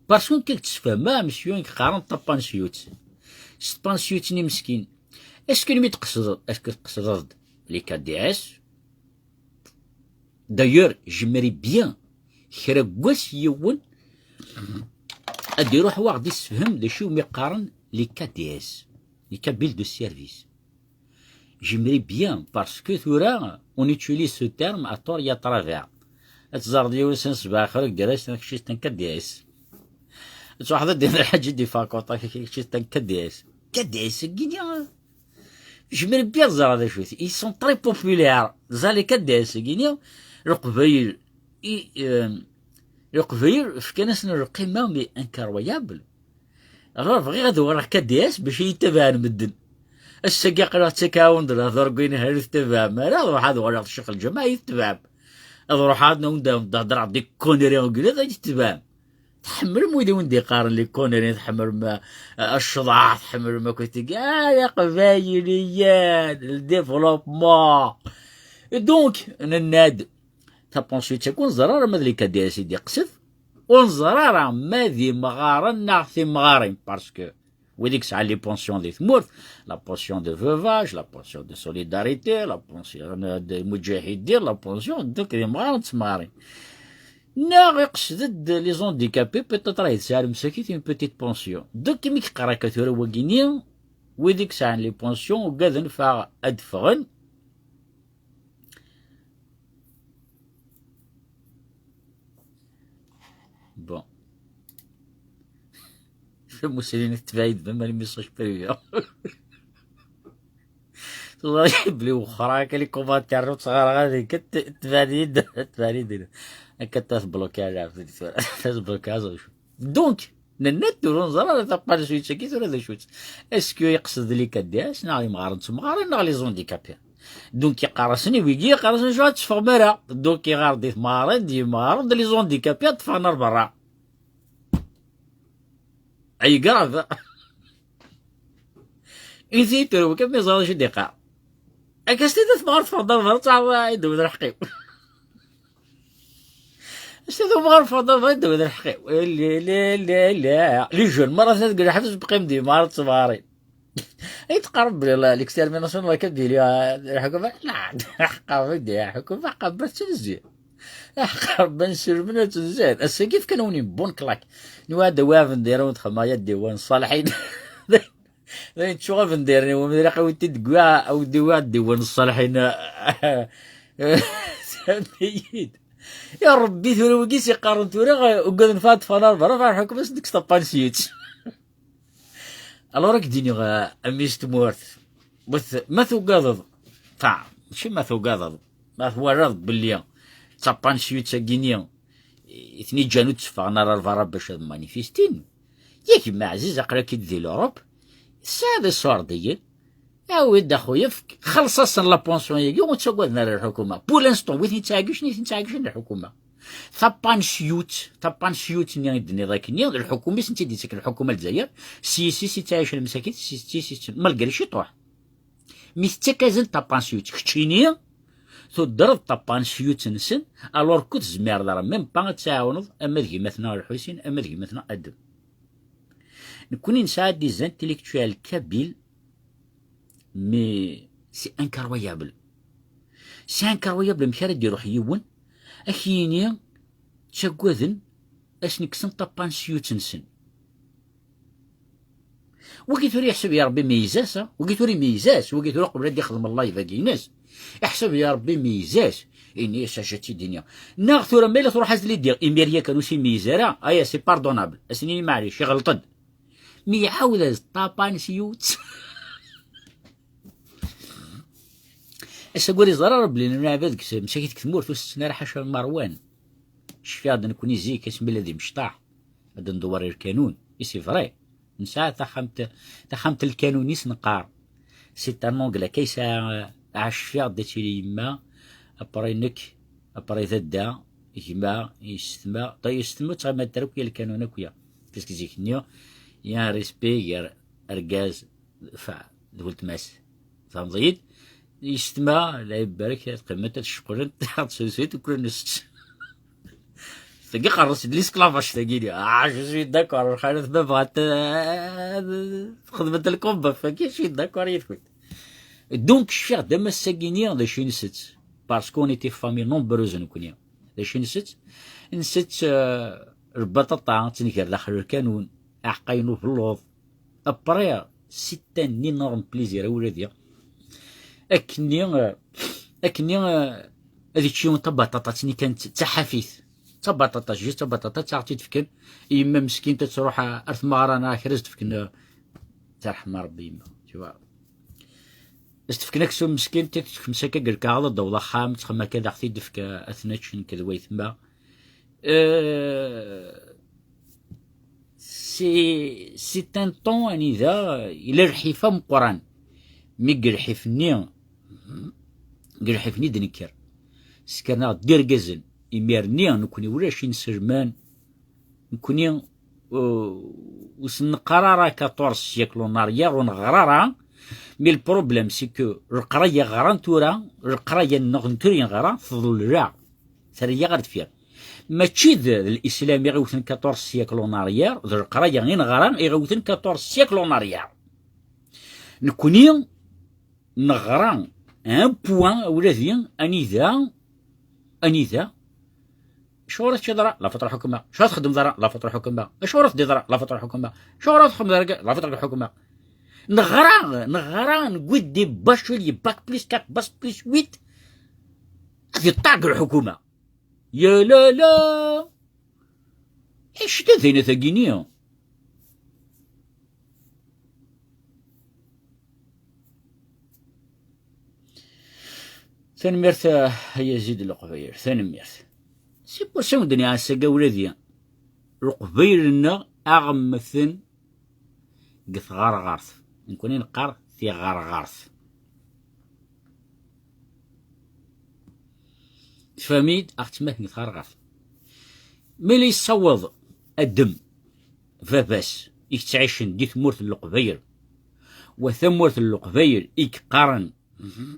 Parce que kik tessefhem, ah, monsieur, i yeqqaren tapansiyut. S tpansiyut-nni meskin. Est-ce que mi tqesdeḍ, est-ce que tqesdeḍ les K D S? D'ailleurs, j'aimerais bien kra n wass yiwen ad iruḥ waɣ d-issefhem d acu umi qqaren les K D S, les Kabyles de service. J'aimerais bien, parce que tura, on utilise ce terme à tort et à travers. Ad tẓerreḍ yiwen s ṣṣbeḥ axir deg dira-s kečč n K D S. Ad twaḥdeḍ din lḥaǧa di faculté kečč n K D S. K D S-agi, j'aimerais bien ẓreɣ d acu-t. Ils sont très populaires. Ẓer les K D S-agi, Leqbayel, i, euh, Leqbayel fkan-asen lqima, mais incroyable. Alors, bɣiɣ ad uɣaleɣ K D S bac iyi-ttabaɛen medden. Ass-agi aql-aɣ ttak-awen-d lehdur deg wayen hal tettabaɛem ara, ad ruḥeɣ ad uɣaleɣ d ccix lǧameɛ iyi-tettabaɛem. Ad ruḥeɣ ad awen-d-hedreɣ des conneries deg ugellid ad iyi-tettabaɛem. Tḥemmlem wid i wen-d-iqqaren les conneries, tḥemmlem, eh, ccḍeḥ, tḥemmlem akk tigi, ah, Iqbayliyen, le développement. Et donc, nenna-d, tapansiyut-agi ur neẓri ara ma d les K D S i d-iqsed, ur neẓri ara ma d imɣaren neɣ timɣarin, parce que wid i yesɛan les pensions di tmurt, la pension de veuvage, la pension de solidarité, la pension de mujahidin, la pension, donc d imɣaren d temɣarin. Neɣ iqsed-d les handicapés, peut-être ahi tesɛa lmsakit une petite pension. Donc, imi yeqqar akka tura wagini, wid i yesɛan les pensions ugaden fa ad ffɣen. Bon. Tamusni tetbeɛ-d même les messages privés. Teẓra belli wexxer akka les commentaires ur ttɣareɣ ad ikk tetbeɛ-d, tetbeɛ-d. Akka tebloki ala tura. Tebloki aẓ. Donc, nenna-d tura ur neẓri ara tapansiyut-agi tura d acu-tt. Est-ce que yeqsed les K D S neɣ imɣaren d temɣarin neɣ les handicapés? Donc, iqqar-asen i wigi, iqqar-asen acu ad teffɣem ara. Donc, iɣar di temɣarin, d yimɣaren, d les handicapés ad teffɣen ar berra. Ay grave. Izi tura kan mi ẓriɣ acu d-iqqar. Akka s-tida tebɣa teffeɣ-d ɣer berra, teɛreḍ ad d-tewwet lḥeqq-iw. S-tida tebɣa teffeɣ-d ɣer berra, ad d-tewwet lḥeqq-iw. La, la, la, la. Les jeunes merra atan deg lḥebs, bqim dima ara ttebɣarin. Ay teqqareḍ belli la, l'extermination de la Kabylie, ah, lḥukuma? La, ḥeqqa bidi, lḥukuma ḥeqqa bbat ttnezzi. Ḥeqqa bban sirmen ad tenzad. Ass-agi fkan-awen une bonne claque. Nwa ad awi abendir, ad txedmeḍ ya ddiwa n ṣṣalḥin. D ayen ttuɣ abendir-nni, wamedri aqawi-t-id deg wa, awi-d wa ddiwa n ṣṣalḥin. Sami-yi-d. Ya Rebbi, tura wigi s-iqqaren tura, ugaden fa ad ffɣen ar berra, fa lḥukuma s-nek s tapansiyet. Alors, ad k-d-iniɣ, eh, a mmi-s n tmurt, ma t-, ma tugadeḍ, ta, mačči ma tugadeḍ, ma twalaḍ belli d tapansiyut-agi-nni i ten-iǧǧan ur tteffɣen ara ar berra bac ad manifistin, yak, ma ɛziz, aql-ak-id di l'Europe, tesɛiḍ iṣurdiyen, awi-d a xuya, fk-, xelleṣ-asen la pension-agi, ur ttagaden ara lḥukuma. Pour l'instant, wi ten-yettɛeggicen, i ten-yettɛeggicen lḥukuma. Tapansiyut, tapansiyut-nni i d-tenniḍ akkenni, d lḥukuma i sen-tt-id-yettak lḥukuma n Lezzayer, s yes-is i ttɛicen lmesakit, s yes-is, malgré ciṭuḥ. Mi tettak-asen tapansiyut, keččini tuddreḍ tapansiyut-nsen, alors que ur tezmireḍ ara même pas ad tɛawneḍ ama d gma-tneɣ Lḥusin, ama d gma-tneɣ Adem. Nekkni nesɛa des intellectuels kabyles, mais c'est incroyable. C'est incroyable amek ara d-iruḥ yiwen, ad k-yini ttaggaden ad sen-kksen tapansiyut-nsen. Wagi tura yeḥseb ya Rebbi meyyez-as, ha? Wagi tura imeyyez-as, wagi tura qbel ad d-ixdem live-agi-ines. Iḥseb ya Rebbi meyyez-as, ini-as acu ad tt-id-iniɣ. Neɣ tura ma yella truḥ ad s-d-idiɣ, imir yakan ur s-imeyyez ara, aya c'est pardonnable. Ad s-nini maɛlic, iɣelṭ-d. Mi iɛawed-as tapansiyut. Ass-agi ur iẓer ara belli lmeɛba deg tmsakit deg tmurt ur setten ara ḥaca Merwan. Cfiɣ-d nekkni zik asmi la d imecṭaḥ, ad ndewwer i lkanun, i c'est vrai. Nesɛa taxxamt, taxxamt n lkanun i s-neqqar. C'est un oncle akka yesɛa, ɛa cfiɣ-d ad tili yemma, après nekk, après dadda, gma, yessetma, ta yessetma ur ttɣimant ara akk ya lkanun akk ya. Parce que zik-nni, il y a un respect gar argaz, fa, d weltma-s. Tfehmeḍ-iyi-d? Yessetma, la ibarek, ad qqiment, ad cqulent, ad sensent, ukren nsett. Tagi qerres-d l'esclavage, tagi. Ah, je suis d'accord, lxalat ma bɣant, euh, xedment lkomba, faki, je suis d'accord yid-kent. Donc, cfiɣ-d am ass-agi-ni d acu i nsett. Parce qu'on était famille nombreuse, nekkni. D acu i nsett? Nsett, euh, lbaṭaṭa, ad tt-nger daxel lkanun, aɛeqqay n ubelluḍ. Après, c'est un énorme plaisir, a wladi. Akkenni, euh, akkenni, euh, ad yečč yiwen tabaṭaṭa, ttini kan d taḥafit. Tabaṭaṭa, juste tabaṭaṭa, ad tt-aɣ-tt-id-fken. Yemma meskint ad truḥ ar tmeɣra neɣ kra ad s-d-fken, euh, terḥem Rebbi yemma, tu vois. Ad s-d-fken aksum meskint, ad tekmes akka deg lkaɣeḍ, ad d-taweḍ axxam, txem akka ad aɣ-t-id-tefk, euh, ad t-nečč nekk d waytma. Euh, c'est, c'est un temps anida yella lḥif ameqqran. Mi deg lḥif-nni, deg lḥif-nni d-nekker. Ssekren-aɣ-d d irgazen. Imir-nni, nekkni ulac inselmen. Nekkni, euh, ur s-neqqar ara quatorze siècles en arrière, ur neɣra ara. Mais le problème, c'est que leqraya ɣran tura, leqraya-nneɣ n tura i neɣra, tḍelleɛ. Terra-yaɣ ar deffir. Mačči d, d l'islam i ɣ-iwten quatorze siècles en arrière, d leqraya i neɣra i ɣ-iwten quatorze siècles en arrière. Nekkni neɣra un point, a wladi, anida, anida, acuɣer ur teččiḍ ara? La faute lḥukma. Acuɣer ur txeddmeḍ ara? La faute lḥukma. Acuɣer ur teddiḍ ara? La faute lḥukma. Acuɣer ur txeddmeḍ ara? La faute lḥukma. Neɣra, neɣra, newwi-d des bacheliers, bac plus quatre, bac plus huit, ad yeṭṭeɛ deg lḥukuma. Ya lala! Acu d dinna tagini? Tanemmirt, a Yazid Leqbayel, tanemmirt. C'est pour ça wen-d-nniɣ ass-agi a wladi, Leqbayel-nneɣ aɣ-mmten deg tɣerɣert. Nekkni neqqar tiɣerɣert. Tfehmem-iyi-d? Aɣ-ttmaten deg tɣerɣert. Mi la yessaweḍ Adem, baba-s, i yettɛicen di tmurt n Leqbayel, wa tamurt n Leqbayel i yeqqaren, mhm,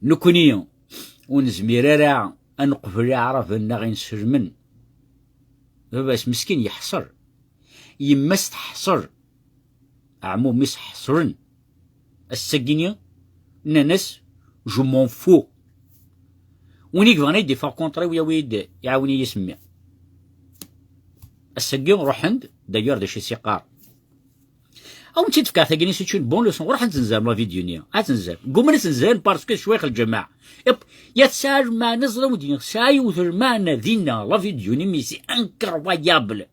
Nekkni ur nezmir ara ad neqbel iɛraben-nneɣ inselmen. Baba-s meskin yeḥṣer, yemma-s teḥṣer, ɛmum-is ḥeṣren. Ass-agi-nni nnan-as: "Je m'en fous." Win i yebɣan ad yi-d-iffeɣ contre-iw, yawi-d, iɛawen-iyi s mmi. Ass-agi ruḥen-d, d'ailleurs d acu i s-iqqar. Awen-tt-id-fkeɣ tagini, c'est une bonne leçon. Ruḥ ad tenzerem la vidéo-nni. Ad tenzerem. Gguman ad tenzerem parce que cwiq lǧamaɛ. Yep. Ya tesɛa lmeɛna, ẓra wi d-yenna, tesɛa yiwet lmeɛna dinna, la vidéo-nni, mais c'est incroyable.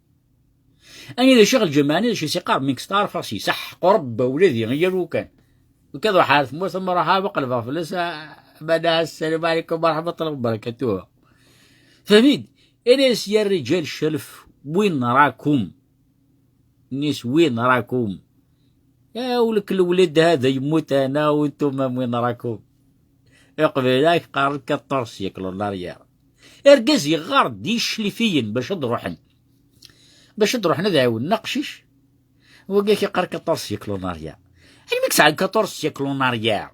Ani d acu lǧamaɛ-nni, d acu i s-iqqar, mi yesteɛref ɣas yeṣḥeq Rebbi ula d yal ukan. Nekk ad ruḥeɣ ar tmurt, ma ruḥeɣ ad qelbeɣ fell-as, a-, amana, "Assalamu ɛlikum wa raḥmatullahi wa barakatuh." Fahmin? Ini-as: "Ya rrijal, calf, win rakum?" Nis: "Win rakum?" "Ya ولك الولد هذا يموت هنا وانتم وين راكم؟" Iqbayliyen qqaren quatorze siècles en arrière. Argaz yeɣɣar-d i yiclifiyen bac ad ruḥen. Bac ad ruḥen ad ɛiwnen aqcic. Wagi ak-iqqar quatorze siècles en arrière. Almi i yesɛan quatorze siècles en arrière?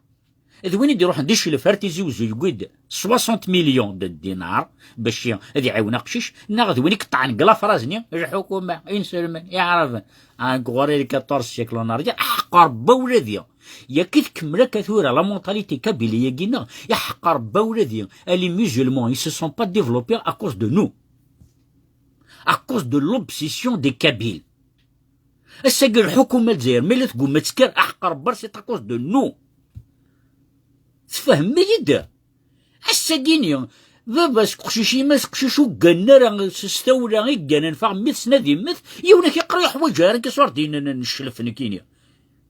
D win i d-iruḥen d iclef ar Tizi Uzzu, yewwi-d soixante millions de dinars bac ad iɛiwen aqcic, neɣ d win i yeṭṭɛen deg lafraz-nni, lḥukuma, inselmen, iɛraben? Encore quatorze siècles en arrière, aḥeqq Rebbi a wladi. Yak i tkemmel akka tura la mentalité kabyle-agi-nneɣ, aḥeqq Rebbi a wladi. Les musulmans, ils se sont pas développés à cause de nous. À cause de l'obsession des Kabyles. Ass-agi lḥukuma n Lezzayer, ma yella tgumma ad tekker, aḥeqq Rebbi, c'est à cause de nous. Tfehmem-iyi-d? Ass-agi-ni, baba-s uqcic, yemma-s uqcic, ur gganen ara s, s tawla i gganen, faɣ mmi-tsen ad immet, yiwen ak-iqqar ur yeḥwaǧ ara, nekk s ur d-yennan ncellef nekkini.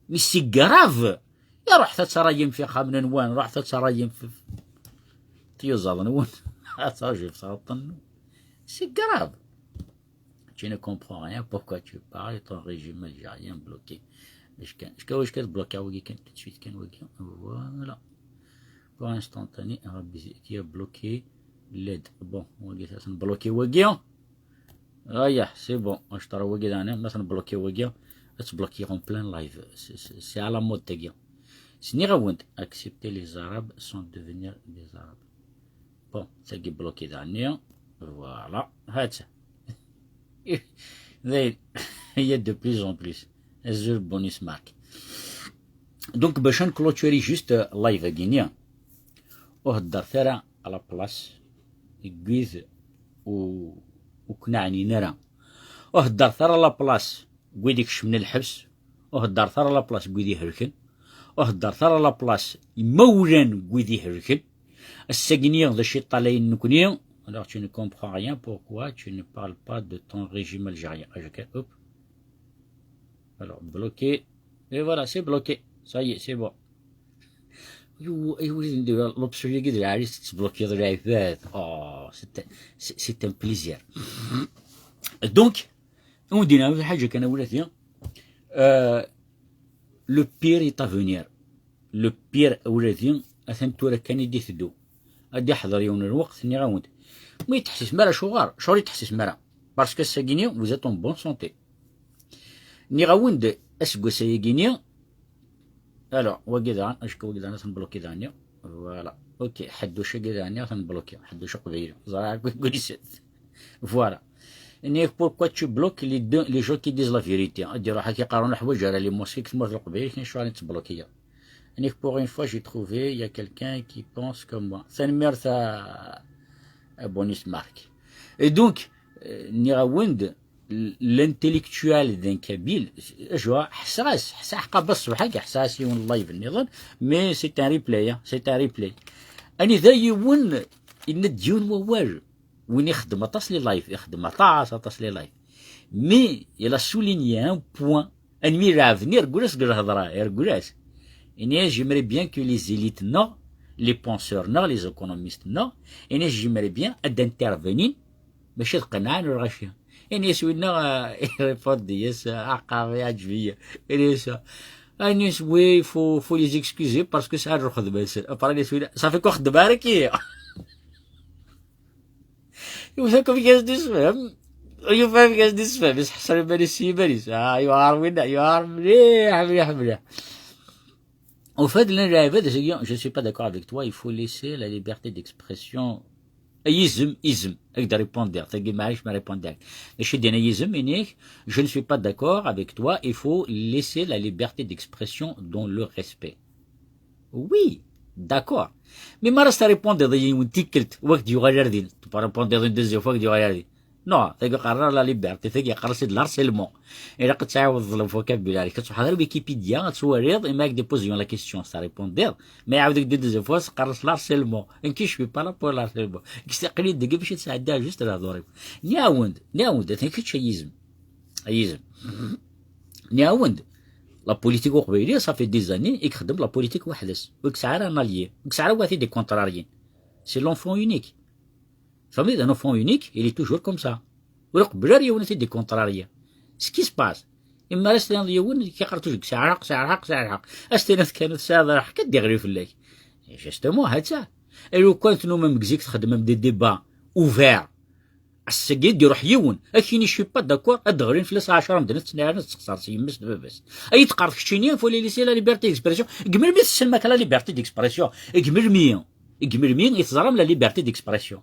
Mais c'est grave. Ya ruḥet ad terrayem f ixxamen-nwen, ruḥet ad terrayem f, f tiyuzaḍ-nwen. Ad terrayem f tɣeṭṭen-nwen. C'est grave. Tu ne comprends rien, pourquoi tu parles, ton régime algérien bloqué. Est-ce que, est-ce que, est-ce que bloqué, oui, tout de suite, kan, oui, voilà. Pour instantané, Arabie, qui a bloqué l'aide. Bon, on va dire ça, c'est bloqué, oui, hein. Ah, ya, c'est bon. Je t'ai envoyé dans un, maintenant, bloqué, oui, hein. Tu bloqué en plein live. C'est, c'est, c'est à la mode, t'es bien. C'est ni rawent. Accepter les Arabes sans devenir des Arabes. Bon, ça qui est bloqué dans le néant. Voilà. هاتها. Il y a de plus en plus. Azul bonus mark. Donc, باش نكلوتشوري juste live-agi-ni. Ur heddret ara à la place n wid u, u ken-ɛnin ara. Ur heddret ara à la place n wid ikecmen lḥebs. Ur heddret ara à la place n wid ihelken. Ur heddret ara à la place imawlan n wid ihelken. Ass-agi-ni d acu i ṭṭalayen nekkni. Alors, tu ne comprends rien, pourquoi tu ne parles pas de ton régime algérien? Hop. Alors, bloqué. Et voilà, c'est bloqué. Ça y est, c'est bon. L'option-agi d lɛali, tettblokkiḍ lɛibad. Oh, c'est un, c'est, c'est un plaisir. Donc, on dit, حاجة كان ولاتي. Euh, le pire est à venir. Le pire, ولاتي, atan tura kan i d-iteddu. Ad iḥḍer yiwen n lweqt, nniɣ-awen-d. Ma yettḥessisem ara, acuɣer? Acuɣer yettḥessisem ara? Parce que ass-agi-ni, vous êtes en bonne santé. Nniɣ-awen-d, aseggas-agi-ni, alors, wagi daɣen, acku wagi daɣen, ad ten-bloqué daɣen-ni. Voilà. Ok, ḥedduc-agi daɣen-ni, ad ten-bloqué. Ḥedduc aqbayli. Ẓriɣ akk grisat. Voilà. Nniɣ, pourquoi tu bloques les deux, les gens qui disent la vérité? Ad d-iruḥ ad k-iqqaren ur ḥwaǧ ara les mosquées deg tmurt n Leqbayel, akken acuɣer i ttblokkiya. Nniɣ, pour une fois, j'ai trouvé, il y a quelqu'un qui pense comme moi. Tanemmirt a, a bonus mark. Et donc, euh, nniɣ-awen-d, l-, l'intellectuel d'un kabyle, je vois, ḥṣaɣ-as, ḥṣaɣ ḥqa bas ṣṣbeḥ-agi, ḥṣaɣ-as yiwen live nniḍen, mais c'est un replay, hein, c'est un replay. Anida yiwen, yenna-d yiwen wawal, win ixeddem aṭas les lives, ixeddem aṭas, aṭas les lives. Mais il a souligné un point, anmi ileɛben irgel-as deg lhedra, irgel-as. Ini-as, j'aimerais bien que les élites, non, les penseurs, non, les économistes, non, ini-as, j'aimerais bien ad intervenir, mačči ad qenɛen lɣaci. Ini-as winna, euh, irépond-as, euh, aqaɣ, iɛǧeb-iyi. Ini-as, euh, ini-as, oui, faut, faut les excuser parce que sɛan lxedma-nsen. Après, ini-as winna, ça fait quoi xedma ara ki? Iwet akk amek ad s-d-isefhem. Yufa amek ad s-d-isefhem. Isḥeṣer iman-is s yiman-is. Ah, yuɛer winna, yuɛer mliḥ, mliḥ, mliḥ. Au fait, llan lɛibad, je ne suis pas d'accord avec toi, il faut laisser la liberté d'expression. Yizem, yizem, ad k-d-répondiɣ, tagi maɛlic ma répondiɣ. D acu i d-yenna yizem, ini-ak, je ne suis pas d'accord avec toi, il faut laisser la liberté d'expression dans le respect. Oui, d'accord. Mais ma reste à répondre dans une ticket, ou tu vas dire, tu peux répondre dans une deuxième fois, tu vas dire. Non, tagi qqaren la liberté, tagi qqaren c'est de l'harcèlement. Ilaq ad tɛiwdeḍ le vocabulaire, ad truḥeḍ ar Wikipedia, ad twaliḍ, imi ad k-d-poser la question, ad trépondiḍ, mais iɛawed-ak-d une deuxième fois, qqaren l'harcèlement. Nekk je suis pas là pour l'harcèlement. Nekk aql-i deg bac ad sɛeddiɣ juste lehdur-iw. Nniɣ-awen-d, nniɣ-awen-d, atan kečč a yizem. A yizem. Nniɣ-awen-d, la politique uqbayli, ça fait des années i ixeddem la politique weḥd-s. Ur yesɛi ara un allié, ur yesɛi ara wa t-id-ikontraryin. C'est l'enfant unique. Tfehmeḍ, un enfant unique, il est toujours comme ça. Ur iqebbel ara yiwen ad t-id-ikontrarya. Ce qui se passe, imi ara s-tiniḍ yiwen, yeqqar toujours sɛiɣ lḥeqq, sɛiɣ lḥeqq, sɛiɣ lḥeqq. Ad s-tiniḍ kan tesɛiḍ lḥeqq, ad d-iɣli fell-ak. Justement, ha-tt-a. Et lukan tennumem deg zik txeddmem des débats ouverts, ass-agi ad d-iruḥ yiwen, ad k-yini je suis pas d'accord, ad d-ɣlin fell-as ɛecra medden, ad ttnaɛen, ad tessexṣer s yemma-s d baba-s. Ad yi-d-teqqareḍ keččini, il faut laisser la liberté d'expression. Deg melmi tessnem akka la liberté d'expression? Deg melmi? Deg melmi i teẓram la liberté d'expression?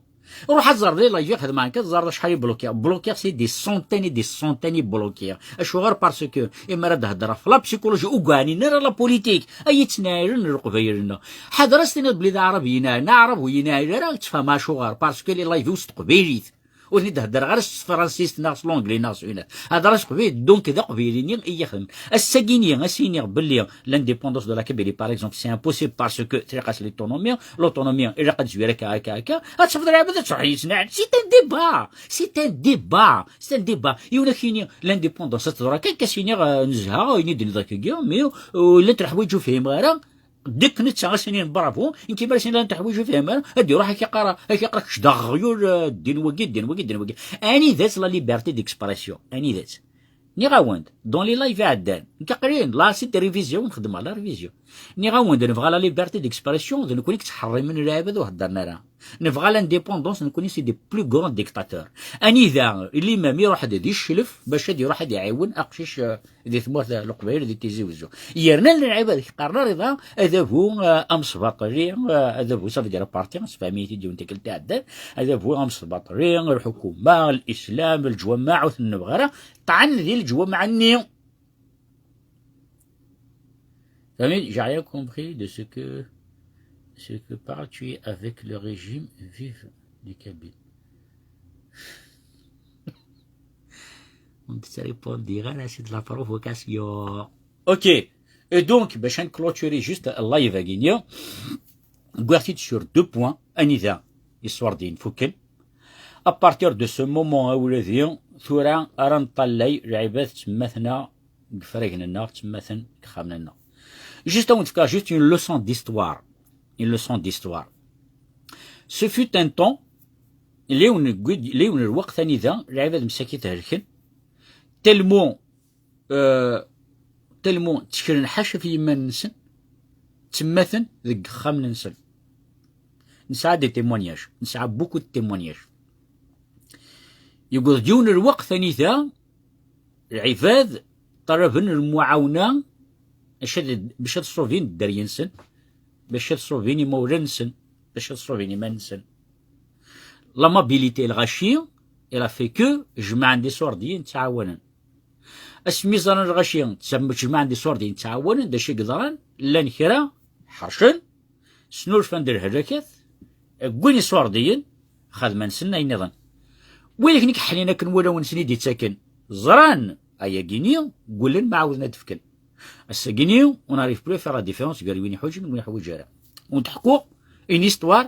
Ruḥ ad tẓer di live xedmeɣ akka, ad tẓer acḥal i blokiɣ. Blokiɣ c'est des centaines et des centaines i blokiɣ. Acuɣer? Parce que imi ara d-heddreɣ ɣef la psychologie ur ɛnin ara la politique. Ay yettnaɛilen Leqbayel-nneɣ. Ḥader ad s-tiniḍ belli d aɛrab yenɛel, aɛrab ur yenɛil ara, ad tfehmeḍ acuɣer. Parce que les live-iw s teqbaylit. Ur ten-id-heddreɣ ara s tefransist neɣ s l'anglais neɣ s winat. Heddreɣ s teqbaylit, donc d aqbayli-nni i yi-ixedmen. Ass-agi-nni, ad s-iniɣ belli l'indépendance de la Kabylie, par exemple, c'est impossible parce que tliqas l'autonomie, l'autonomie, ilaq ad tezwir akka, akka, akka, ad tafeḍ lɛibad ad truḥ yettnaɛel. C'est un débat, c'est un débat, c'est un débat. Yiwen ad k-yini l'indépendance ad teḍra kan, ad k-as-iniɣ, euh, nezha, ayen i d-nniḍ akkagi, mais, euh, llant leḥwayeǧ ur fhimeɣ ara, deg netta ad s-inin bravo, nekk mi ara s-inin llant leḥwayeǧ ur fhimeɣ ara, ad d-iruḥ ad k-iqqar, ad k-iqqar kečč d aɣyul, euh, ddin wagi, ddin wagi, ddin wagi. Anida-tt la liberté d'expression? Anida-tt? Nniɣ-awen-d, dans les live iɛeddan, nekk aql-i la, c'est révision, nxeddem la révision. Nniɣ-awen-d, nebɣa la liberté d'expression, d nekkni i yettḥerrimen lɛibad ur heddren ara. Nebɣa l'indépendance, nekkni c'est des plus grands dictateurs. Anida, l'imam iruḥ-d di cclef, bac ad iruḥ ad iɛiwen aqcic, euh, di tmurt n Leqbayel, di Tizi Wezzu. Yerna lɛibad qqaren ara iḍa, adabu, euh, amesbaṭli, euh, adabu, ça veut dire parti, sfehmet-iyi-t-id yiwen tikkelt iɛeddan, adabu amesbaṭli, lḥukuma, l'islam, leǧwameɛ, ur ten-nebɣi ara, ṭṭɛen di leǧwameɛ-nni. T'as vu, j'ai rien compris de ce que, ce que parles-tu avec le régime vive du Kabyle. On ne te répondira là, c'est de la provocation. Ok. Et donc, bac ad nclôturer juste live-agi-nni, wwiɣ-t-id sur deux points, anida iṣurdiyen fukken. À partir de ce moment, a wladi, tura ara nṭallay lɛibad ttemmaten deg ifragen-nneɣ, ttemmaten deg yexxamen-nneɣ. Juste ad wen-d-fkeɣ juste une leçon d'histoire. Une leçon d'histoire. Ce fut un temps, la yiwen n lweqt anida lɛibad msakit helken, tellement, euh, tellement tteklen ḥaca ɣef yiman-nsen, ttemmaten deg yexxamen-nsen. Nesɛa des témoignages, nesɛa beaucoup de témoignages. Yewweḍ-d yiwen n lweqt anida lɛibad ṭalaben lmuɛawna bac ad, bac ad ṣubin dderya-nsen, bac ad ṣubin imawlan-nsen, bac ad ṣubin iman-nsen. L'amabilité n lɣaci, elle a fait que jemɛen-d iṣurdiyen ttɛawanen. Asmi ẓran lɣaci ttem-, jemɛen-d iṣurdiyen ttɛawanen, d acu i yeḍran? Llan kra ḥercen, snulfan-d lhellakat, wwin iṣurdiyen, xedmen-sen ayen nniḍen. Widak-nni iḥnin akken wulawen-nsen i d-ittaken, ẓran ayagi-nni, ggullen ma ɛawden ad d-fken. Ass-agi-nni, on n'arrive plus à faire la différence gar win iḥwaǧen d win ur iḥwaǧ ara. Ur n-teḥkuɣ une histoire,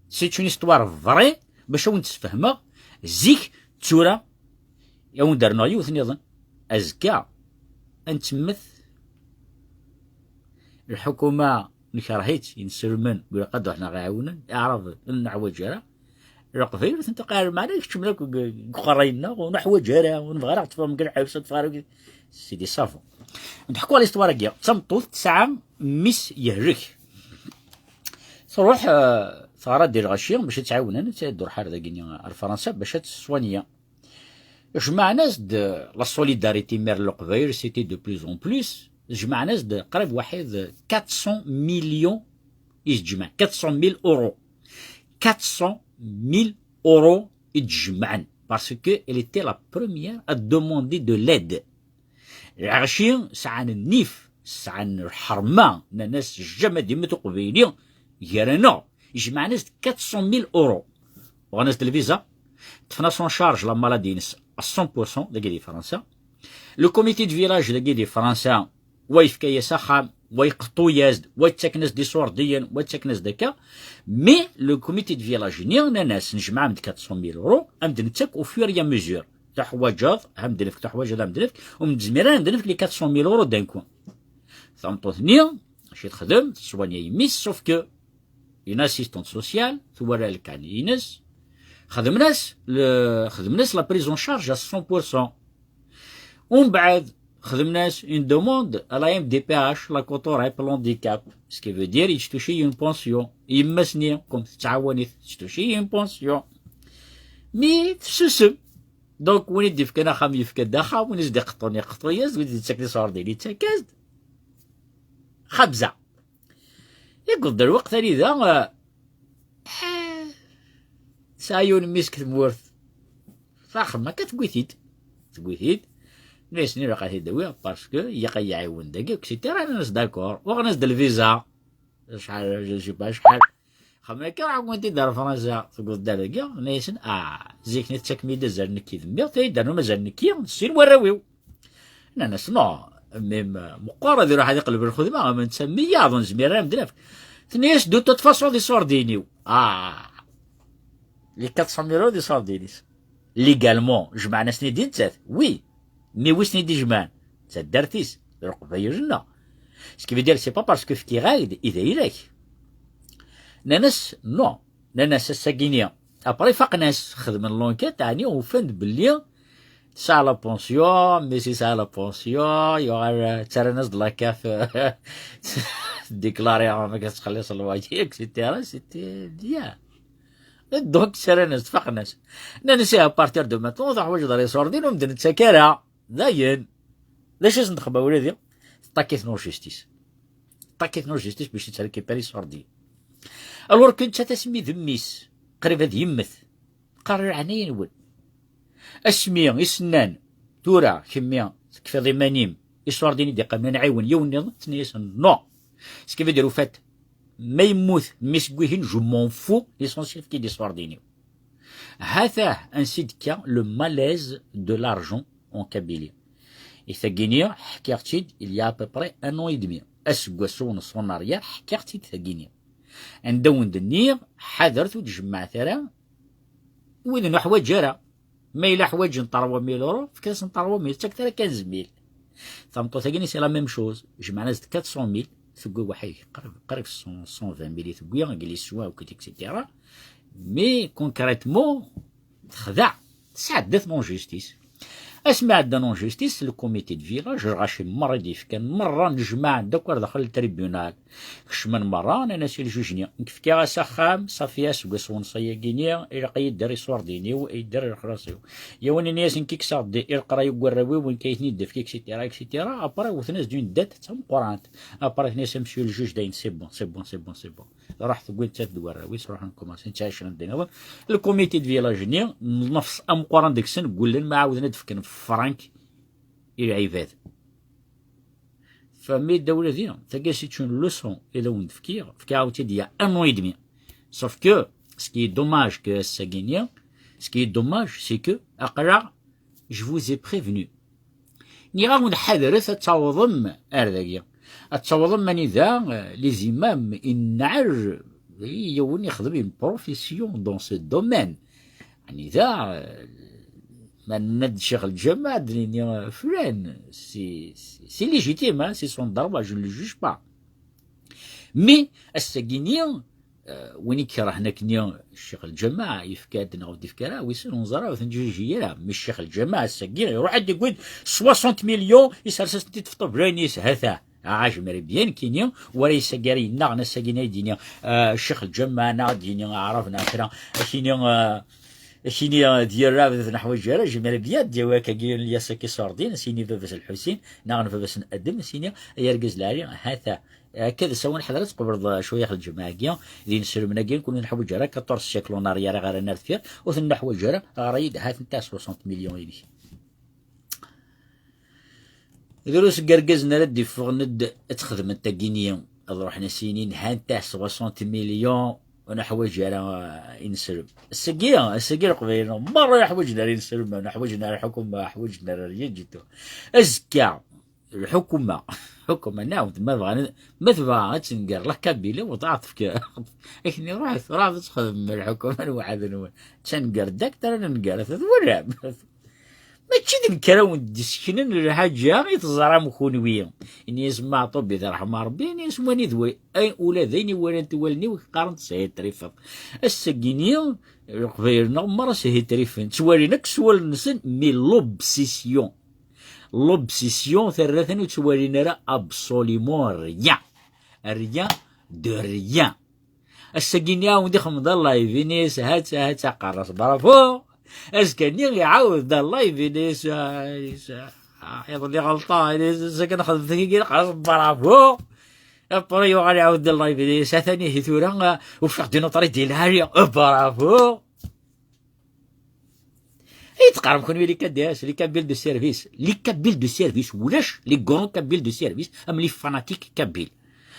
c'est une histoire vraie, bac ad wen-tt-sfehmeɣ, zik, d tura, ad wen-d-rnuɣ yiwet nniḍen, azekka, ad nettemmet, lḥukuma nekreh-itt, inselmen, ur ilaq ad ruḥen ad ɣ-ɛiwnen, iɛraben, ur neḥwaǧ ara, Leqbayel ur ten-iqeɛɛel, meɛna keččmen akk deg, deg uqerray-nneɣ, ur neḥwaǧ ara, ur nebɣi ara ad ɣ-teffɣem deg lḥebs, ad teffɣem ara deg, c'est des savants. Ad d-ḥkuɣ l'histoire-agi, d tameṭṭut tesɛa mmi-s yehlek. Truḥ, euh, teɣra-d i lɣaci bac ad tt-ɛiwnen, ad tt-, ad d-truḥ ar dagi-nni ar Fransa bac ad tt-soigner. Jemɛen-as-d la solidarité, mer Leqbayel, c'était de plus en plus. jemɛen-as-d qrib waḥid quatre cents millions i s-d-jemɛen, quatre cent mille euros. Quatre cent mille euros i d-jemɛen, parce que elle était la première à demander de l'aide. Lɛerci sɛan nnif, sɛan lḥerma, nnan-as jamais ad immet uqbayli gar-aneɣ. Jemɛen-as-d quatre cent mille euros. Uɣen-as-d lviza, ṭṭfen-as en charge la maladie-ines à cent pour cent dagi di Fransa. Le comité de village dagi di Fransa, wa yefka-yas axxam, wa yeqṭu-yas-d, wa yettaken-as-d iṣurdiyen, wa yettaken-as-d akka. Mais le comité de village-nni, nnan-as, nejmeɛ-am-d quatre cent mille euros, am d-nettak au fur et à mesure. Tuḥwaǧeḍ, am d-nefk, tuḥwaǧeḍ, am d-nefk, ur nezmir ara ad d-nefk les quatre cent mille euros d'un coup. Tameṭṭut-nni, acu texdem, teṣwanya yemmi-s, sauf que une assistante sociale, twala lkan-ines, xedmen-as le, xedmen-as la prise en charge à cent pour cent. Umbeɛd, xedmen-as une demande à la M D P H, la Cotorep l'handicap, ce qui veut dire yetttuci une pension. Yemma-s-nni, comme tettɛawan-it, tetttuci une pension. Mi tsusem. Donc, win i d-yefkan axxam, yefka-d axxam, win i s-d-iqeṭṭun, iqeṭṭu-yas-d, win i d-yettaken iṣurdiyen, yettak-as-d. Xabza. Yewweḍ-d lweqt anida, eh, eh, tesɛa yiwen mmi-s deg tmurt. Taxxam akka tewwi-t-id. Tewwi-t-id. Nna-yasen ilaq ad t-id-awiɣ parce que ilaq ad yi-iɛiwen dagi, et cetera. Nnan-as d'accord. Uɣen-as-d lviza. Acḥal, je sais pas acḥal. Xemma akka, ɛawent-id ar Fransa, tewweḍ-d ar dagi, nna-yasen, ah, zik-nni tettakem-iyi-d azal nekki d mmi, tayyi-d rnu mazal nekki, d sin warraw-iw. Nnan-as, non, mmi-m meqqer, ad iruḥ ad iqleb lxedma, ama netta mmi-yaḍ, ur nezmir ara ad m-d-nefk. Tenna-yas, de toute façon, d iṣurdiyen-iw. Ah, les quatre cent mille euros d iṣurdiyen-is. Légalement, jemɛen-asen-id i nettat, oui. Mais wi sen-id-ijemɛen? D taddart-is, d leqbayel-nneɣ. Ce qui veut dire, c'est pas parce que fkiɣ-ak-d i d ayla-k. Nnan-as, non. Nnan-as, ass-agi-nni. Après, faqen-as, xedmen l'enquête, ɛni ufan-d belli tesɛa la pension, mais tesɛa la pension, yuɣal, ttarran-as-d la carte, déclarer, ma tettxelliṣ lwaji, et cetera. C'était bien. Donc, ttarran-as, faqen-as. Nnan-as, à partir de maintenant, teḥwaǧeḍ ara iṣurdiyen, ur m-d-nettak ara. Dayen, d acu i sen-texba ula di? Teṭṭak-iten en justice. Teṭṭak-iten en justice bac ad récupérer iṣurdiyen. Alors que nettat asmi d mmi-s, qrib ad yemmet, teqqar, leɛnaya-nwen, asmi i s-nnan, tura kemmi tekfiḍ iman-im, iṣurdiyen i d-iqqimen ad nɛiwen yiwen nniḍen, tenna-yasen, non. Ce qui veut dire, au fait, ma yemmut mmi-s n wihin, je m'en fous, l'essentiel fki-d iṣurdiyen-iw. Hatah ansi d-tekka le malaise de l'argent en Kabylie. I tagini, ḥkiɣ-tt-id il y a à peu près un an et demi. Aseggas-nnes en arrière, ḥkiɣ-tt-id tagini. Anda wen-d-nniɣ, ḥadret ur d-jemɛet ara wid ur nuḥwaǧ ara. Ma yella ḥwaǧen trois mille euros, fket-asen trois mille, ttaket ara quinze mille. Tameṭṭut-agi, c'est la même chose. Jemɛen-as-d quatre cent mille, tewwi waḥid, qrib, qrib cent, cent vingt mille i tewwi, deg les soins, et cetera. Mais concrètement, texdeɛ, tesɛedda-ten en justice. Asmi ɛeddan en justice, le comité de village, lɣaci merra i d-yefkan, merra nejmaɛen-d akk ar daxel n tribunal. Kecmen merra, nnan-as i ljuj-nni, nekk fkiɣ-as axxam, ṣafi aseggas unṣay-agi-nni, ilaq ad yedder iṣurdiyen-iw, ad yedder lexlaṣ-iw. Yiwen yenna-yas, nekk i kkseɣ-d i leqraya n warraw-iw, nekk ay ten-id-efk, et cetera, et cetera. Après, wten-as-d une dette d tameqqrant. Après, tenna-yas, monsieur le juge, dayen, c'est bon, c'est bon, c'est bon, c'est bon. Truḥ tewwi nettat d warraw-is, ruḥen kumaṣin ttɛicen anda nniḍen. Le comité de village-nni, nnefṣ ameqqran deg-sen, ggullen ma ɛawden ad d-fken frank i lɛibad. Fammi dawla di, tagi c'est une leçon i d awen-d-fkiɣ, fkiɣ-awen-tt-id il y a un an et demi. Sauf que, ce qui est dommage que ass-agi-nni, ce qui est dommage, c'est que, aql-aɣ, je vous ai prévenu. Nniɣ-awen ḥadret ad tawḍem ar dagi. Ad tawḍem anida, euh, les imams, inɛer, yiwen ixdem une profession dans ce domaine. Anida, euh, ma nenna-d Cheikh Lǧameɛ, ad d-nini, euh, fulan, c'est, c'est, c'est légitime, hein, c'est son droit, je ne le juge pas. Mais, ass-agi-nni, euh, win i ikerhen akkenni Cheikh Lǧameɛ, yefka-d neɣ ur d-yefka ara, wissen ur neẓri, ur ten-ǧuji ara. Mais Cheikh Lǧameɛ, ass-agi, iruḥ ad d-yewwi soixante millions, isers-asen-t-id f ṭṭebla-ines, hata. Ah, j'aimerais bien kini, wara yessagi ara yennaɣen ass-agi-nni ay d-yini, euh, Cheikh Lǧameɛ, neɣ ad d-yini aɛrab neɣ kra, ad k-yini, euh, Sini d yir rɛebd neḥwaǧ ara, j'aimerais bien d-yawi akkagi n Lyasa Kisurdin, sini baba-s Lḥusin, neɣ n baba-s n Adem, sini ay argaz lɛali, hata. Akka d asawen ḥader ad tqebleḍ cwiya lǧemɛa-agi, d inselmen-agi, kun neḥwaǧ ara quatorze siècles en arrière ara nar deffir, ur ten-neḥwaǧ ara, ɣer-iyi-d hat nta soixante millions-inek. Drus n yergazen ara d-iffɣen ad txedmen tagini, ad ruḥen a s-yinin hanta soixante millions, ur neḥwaǧ ara inselm. Ass-agi, ass-agi Leqbayel merra ur ḥwaǧen ara inselm, ur ḥwaǧen ara lḥukuma, ur ḥwaǧen ara rien du tout. Azekka, lḥukuma, lḥukuma, nɛawed, ma bɣan, ma tebɣa ad tenger la Kabylie, wwḍeɣ tefka. Akken ruḥet, ruḥet ad txedmem lḥukuma n waḥed-nwen. Tenger dak, tara nenger, twalam. Mačči d nekk ara wen-d-iseknen lḥaǧa i teẓram kunwi. Ini-as Meɛṭub, di ṛṛeḥma n Ṛebbi, ini-as wani d wa-, ay, ula d ayen i walant wallen-iw qqaren-t shitrifeḍ. Ass-agi-ni, Leqbayel-nneɣ merra shitrifen, ttwalin akk s wallen-nsen, mais l'obsession. L'obsession terra-ten ur ttwalin ara absolument rien. Rien de rien. Ass-agi-nni ɛawed ixdem-d live, ini-as, ha-tt-a, ha-tt-a, qqaren-as bravo. Azekka-nni iɛawed-d live, ini-as, ah, ini-as, ah, iḍelli ɣelṭeɣ, ini-as, ass-agi nxedmet tagi, qqaren-as bravo. Après yuɣal iɛawed-d live, ini-as, atan ihi tura, ah, ufiɣ-d une autre idée lɛali, bravo. Ay teqqarem kunwi les K D S, les Kabyles de service. Les Kabyles de service, ulac les grands Kabyles de service am les fanatiques kabyles.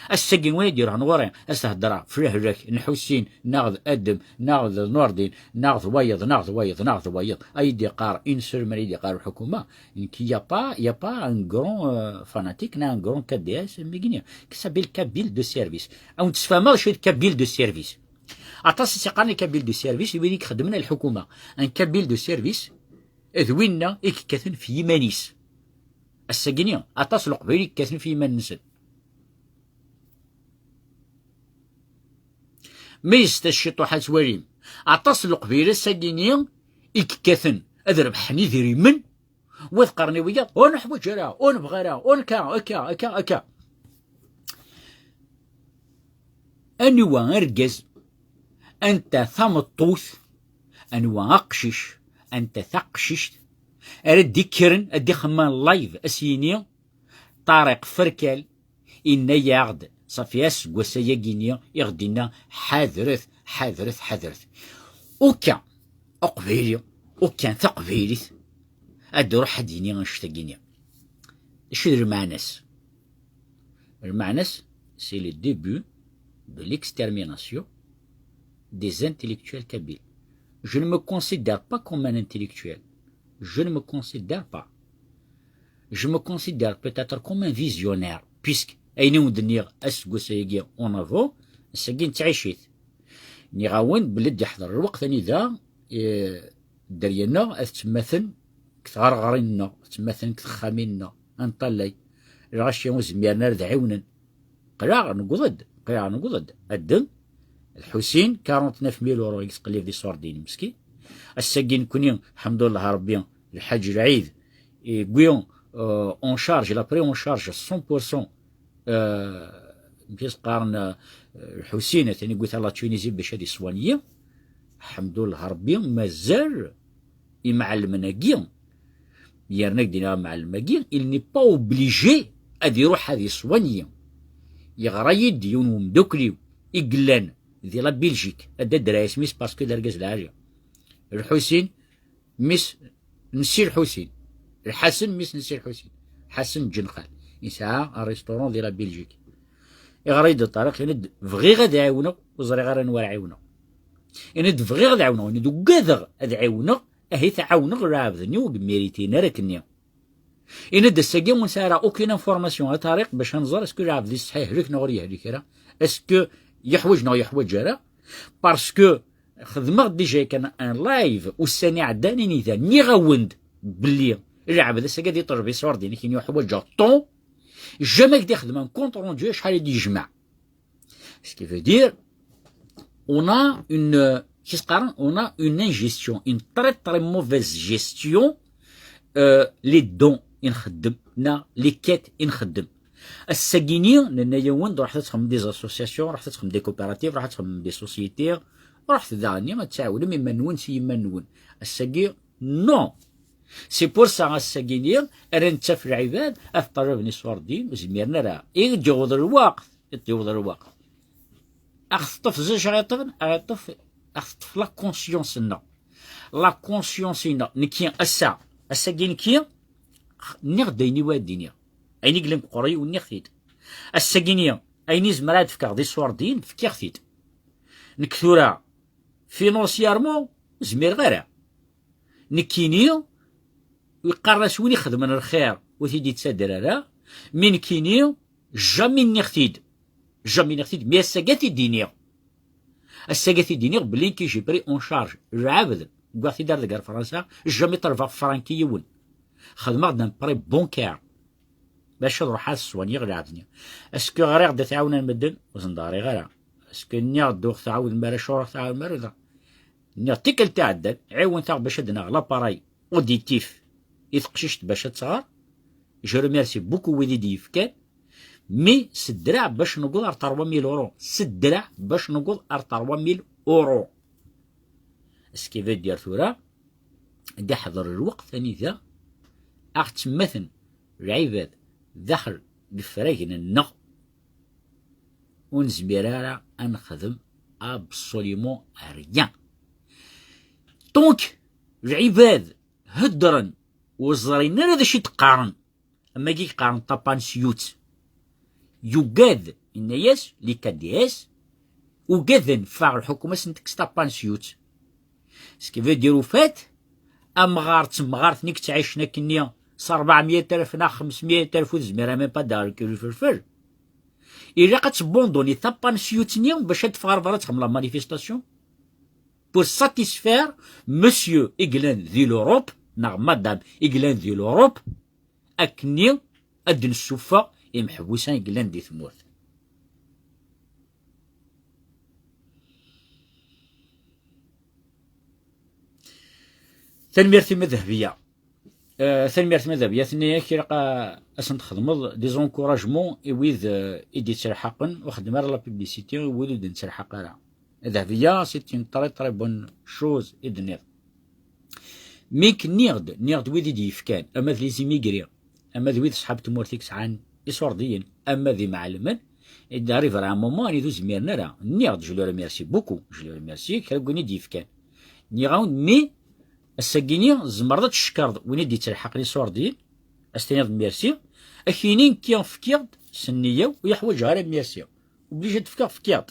Ass-agi win i d-yerhan ɣur-i, ad s-heddreɣ f lehlak n Ḥusin, neɣ d Adem, neɣ d Nurdin, neɣ d wayeḍ, neɣ d wayeḍ, neɣ d wayeḍ. Ay d-iqqar inselmen, ay d-iqqar lḥukuma, nekk, y a pas, y a pas un grand, euh, fanatique, neɣ un grand K D S, am wigini. Qui s'appelle Kabyle de service. Ad wen-d-sfehmeɣ acu d Kabyle de service. Aṭas i tt-iqqaren les Kabyles de service, i wid i ixeddmen ar lḥukuma. Un Kabyle de service, d winna i yekkaten f yiman-is. Ass-agi-ni, aṭas n Leqbayel i yekkaten f yiman-nsen. Mi yestas ciṭuḥ ad twalim, aṭas n Leqbayel ass-agi-ni i yekkaten ad rebḥen idrimen, wa d qqaren i wiyaḍ, ur neḥwaǧ ara, ur nebɣi ara, ur nekka, akka, akka, akka. Anwa argaz, anta tameṭṭut, anwa aqcic, anta taqcict, ara d-ikkren ad d-ixemmen live, a s-yini Ṭariq Ferkal, inna-yaɣ-d, ṣafi aseggas ayagi-ni i ɣ-d-inna, ḥadret, ḥadret, ḥadret. Uka, aqbayli, ukan taqbaylit, ad d-iruḥ ad d-yini annect-agi-ni. Acu d lmeɛna-s? Lmeɛna-s, c'est le début de l'extermination des intellectuels kabyles. Je ne me considère pas comme un intellectuel. Je ne me considère pas. Je me considère peut-être comme un visionnaire, puisque ayen i wen-d-nniɣ aseggas-agi en avant, ass-agi nettɛic-it. Nniɣ-awen belli d-iḥḍer lweqt anida, eh, dderya-nneɣ ad ttemmaten deg tɣerɣrin-nneɣ, ad ttemmaten deg texxamin-nneɣ, ad nṭallay. Lɣaci ur zmiren ara ad ɛiwnen. Qleɣ, newweḍ-d, qleɣ, newweḍ-d. Addem, Lḥusin, quarante-neuf mille euros i yettqellib di ṣurdin, meskin. Ass-agi nekni, ḥemdullah Rebbi, Lḥaǧ Lɛid, yewwi, euh, en charge, la pris en charge cent pour cent, euh, amek i s-qqaren, euh, Lḥusin, atan yewwi-t ar la Tunisie bac ad iṣwanyi. Ḥemdullah Rebbi, mazal imɛellmen-agi, yerna ak-d-iniɣ amɛellem-agi, il n'est pas obligé ad iruḥ ad iṣwanyi. Yeɣra-yi-d yiwen wemdukkel-iw i yellan di la Belgique, ad d-adreɣ isem-is parce que d argaz lɛali. Lḥusin, mmi-s n Si Lḥusin. Lḥasen, mmi-s n Si Lḥusin. Ḥasen Ǧenxal. Yesɛa un restaurant di la Belgique. Iɣra-yi-d Ṭariq, yenna-d, bɣiɣ ad ɛiwneɣ, ur ẓriɣ ara anwa ara ɛiwneɣ. Yenna-d, bɣiɣ ad ɛiwneɣ, yenna-d, ugadeɣ ad ɛiwneɣ, ahi tɛawneɣ lɛebd-nni ur yemmiritin ara akkenni. Yenna-d, ass-agi ur nesɛi ara aucune information a Ṭariq bac ad nẓer est-ce que lɛebd-is yehlek neɣ ur yehlek ara, est-ce que yeḥwaǧ neɣ yeḥwaǧ ara, parce que xedmeɣ déjà kan un live ussan iɛeddan, anida nniɣ-awen-d belli lɛebd ass-agi ad iṭleb iṣurdiyen, akken yuḥwaǧ temps, jamais ak-d-ixdem un compte rendu acḥal i d-yejmeɛ. Ce qui veut dire, on a une, qu'est-ce qu'on a, on a une ingestion, une très très mauvaise gestion, euh, les dons i nxeddem, neɣ les quêtes i nxeddem. Ass-agi-ni, nenna-yawen-d, ruḥet ad txedmem des associations, ruḥet ad txedmem des coopératives, ruḥet ad txedmem des sociétés, Ruḥet daɣen ad tɛawnem iman-nwen s yiman-nwen. Ass-agi, non. C'est pour ça, ass-agi-ni, ara nettaf lɛibad, ad ṭṭalaben iṣurdiyen, ur zmiren ara. I d-yewweḍ lweqt, i d-yewweḍ lweqt. Ad ɣ-teṭṭef zik, ad ɣ-teṭṭef, ad ɣ-teṭṭef la conscience-nneɣ. La conscience-nneɣ, nekki ass-a, ass-agi nekki, nniɣ-d ayen i wad d-iniɣ. Ayen i yellan deg uqerruy-iw, nniɣ-t-id. Ass-agi-ni, ayen i zemreɣ ad d-fkeɣ d iṣurdiyen, fkiɣ-t-id. Nekk tura, financièrement, ur zmireɣ ara. Nekkini, yeqqar-as win ixedmen lxir, ur t-id-yettader ara. Mi nekkini, jamais nniɣ-t-id. Jamais nniɣ-t-id, mais ass-agi ad t-id-iniɣ. Ass-agi ad t-id-iniɣ belli nekk j'ai pris en charge lɛebd, wwiɣ-t-id ar deg ar Fransa, jamais ṭelbeɣ franc i yiwen. Xedmeɣ-d un prêt bancaire bac ad ruḥeɣ ad swanyeɣ lɛebd-nni. Est-ce que ɣriɣ-d ad t-ɛawnen medden? Ur sen-d-ɣriɣ ara. Est-ce que nniɣ-d ur ɣ-tɛawnem ara, acu ur ɣ-tɛawnem ara? Nniɣ tikkelt iɛeddan, ɛiwnet-aɣ bac ad naɣ l'appareil auditif i teqcict bac ad tɣer. Je remercie beaucoup wid i d-yefkan. Mi s ddreɛ bac newweḍ ar trois mille euros. S ddreɛ bac newweḍ ar trois mille euros. Ce qui veut dire tura, ad iḥḍer lweqt anida aɣ-ttemmaten lɛibad daxel n yifragen-nneɣ, ur nezmir ara ad nexdem absolument rien. Donc, lɛibad heddren, ur ẓrin ara d acu i d-qqaren. Am wagi i yeqqaren tapansyut. Yugad, yenna-yas, les K D S, ugaden, ffeɣ lḥukuma ad sen-tekkes tapansyut. Ce qui veut dire, au fait, amɣar d temɣart-nni i yettɛicen akkenni s rebɛemya alef neɣ xemsemya alef, ur tezmir même pas ad d-terkel ifelfel. Ilaq ad tbunduni tapansyut-nni bac ad teffeɣ ɣer berra ad txdem la manifestation. Pour satisfaire monsieur i yellan di l'Europe, neɣ madame i yellan di l'Europe, akkenni ad d-nessuffeɣ imeḥbusen i yellan di tmurt. Tanemmirt-im a Dehbiya. Eh, tanemmirt-im a Dehbiya, tenna-yak ilaq a, ad sen-txedmeḍ des encouragements i wid, eh, i d-yettelḥaqen, ur xeddem ara la publicité i wid ur d-nettelḥaq ara. A Dehbiya, c'est une très, très bonne chose i d-tenniḍ. Mi k-nniɣ-d, nniɣ-d wid i d-yefkan, ama d les immigrés, ama d wid ṣṣḥab tmurt i yesɛan iṣurdiyen, ama d imɛelmen, il arrive à un moment anida ur zmiren ara. Nniɣ-d, je le remercie beaucoup, je le remercie, kra n win i d-yefkan. Nniɣ-awen, mi ass-agi-ni tzemreḍ ad tcekkreḍ win i d-yettelḥaqen iṣurdiyen, ad s-tiniḍ merci, ad k-yini nekki fkiɣ-d s nniya-w, ur yeḥwaǧeɣ ara merci. Obligé ad d-fkeɣ, fkiɣ-d.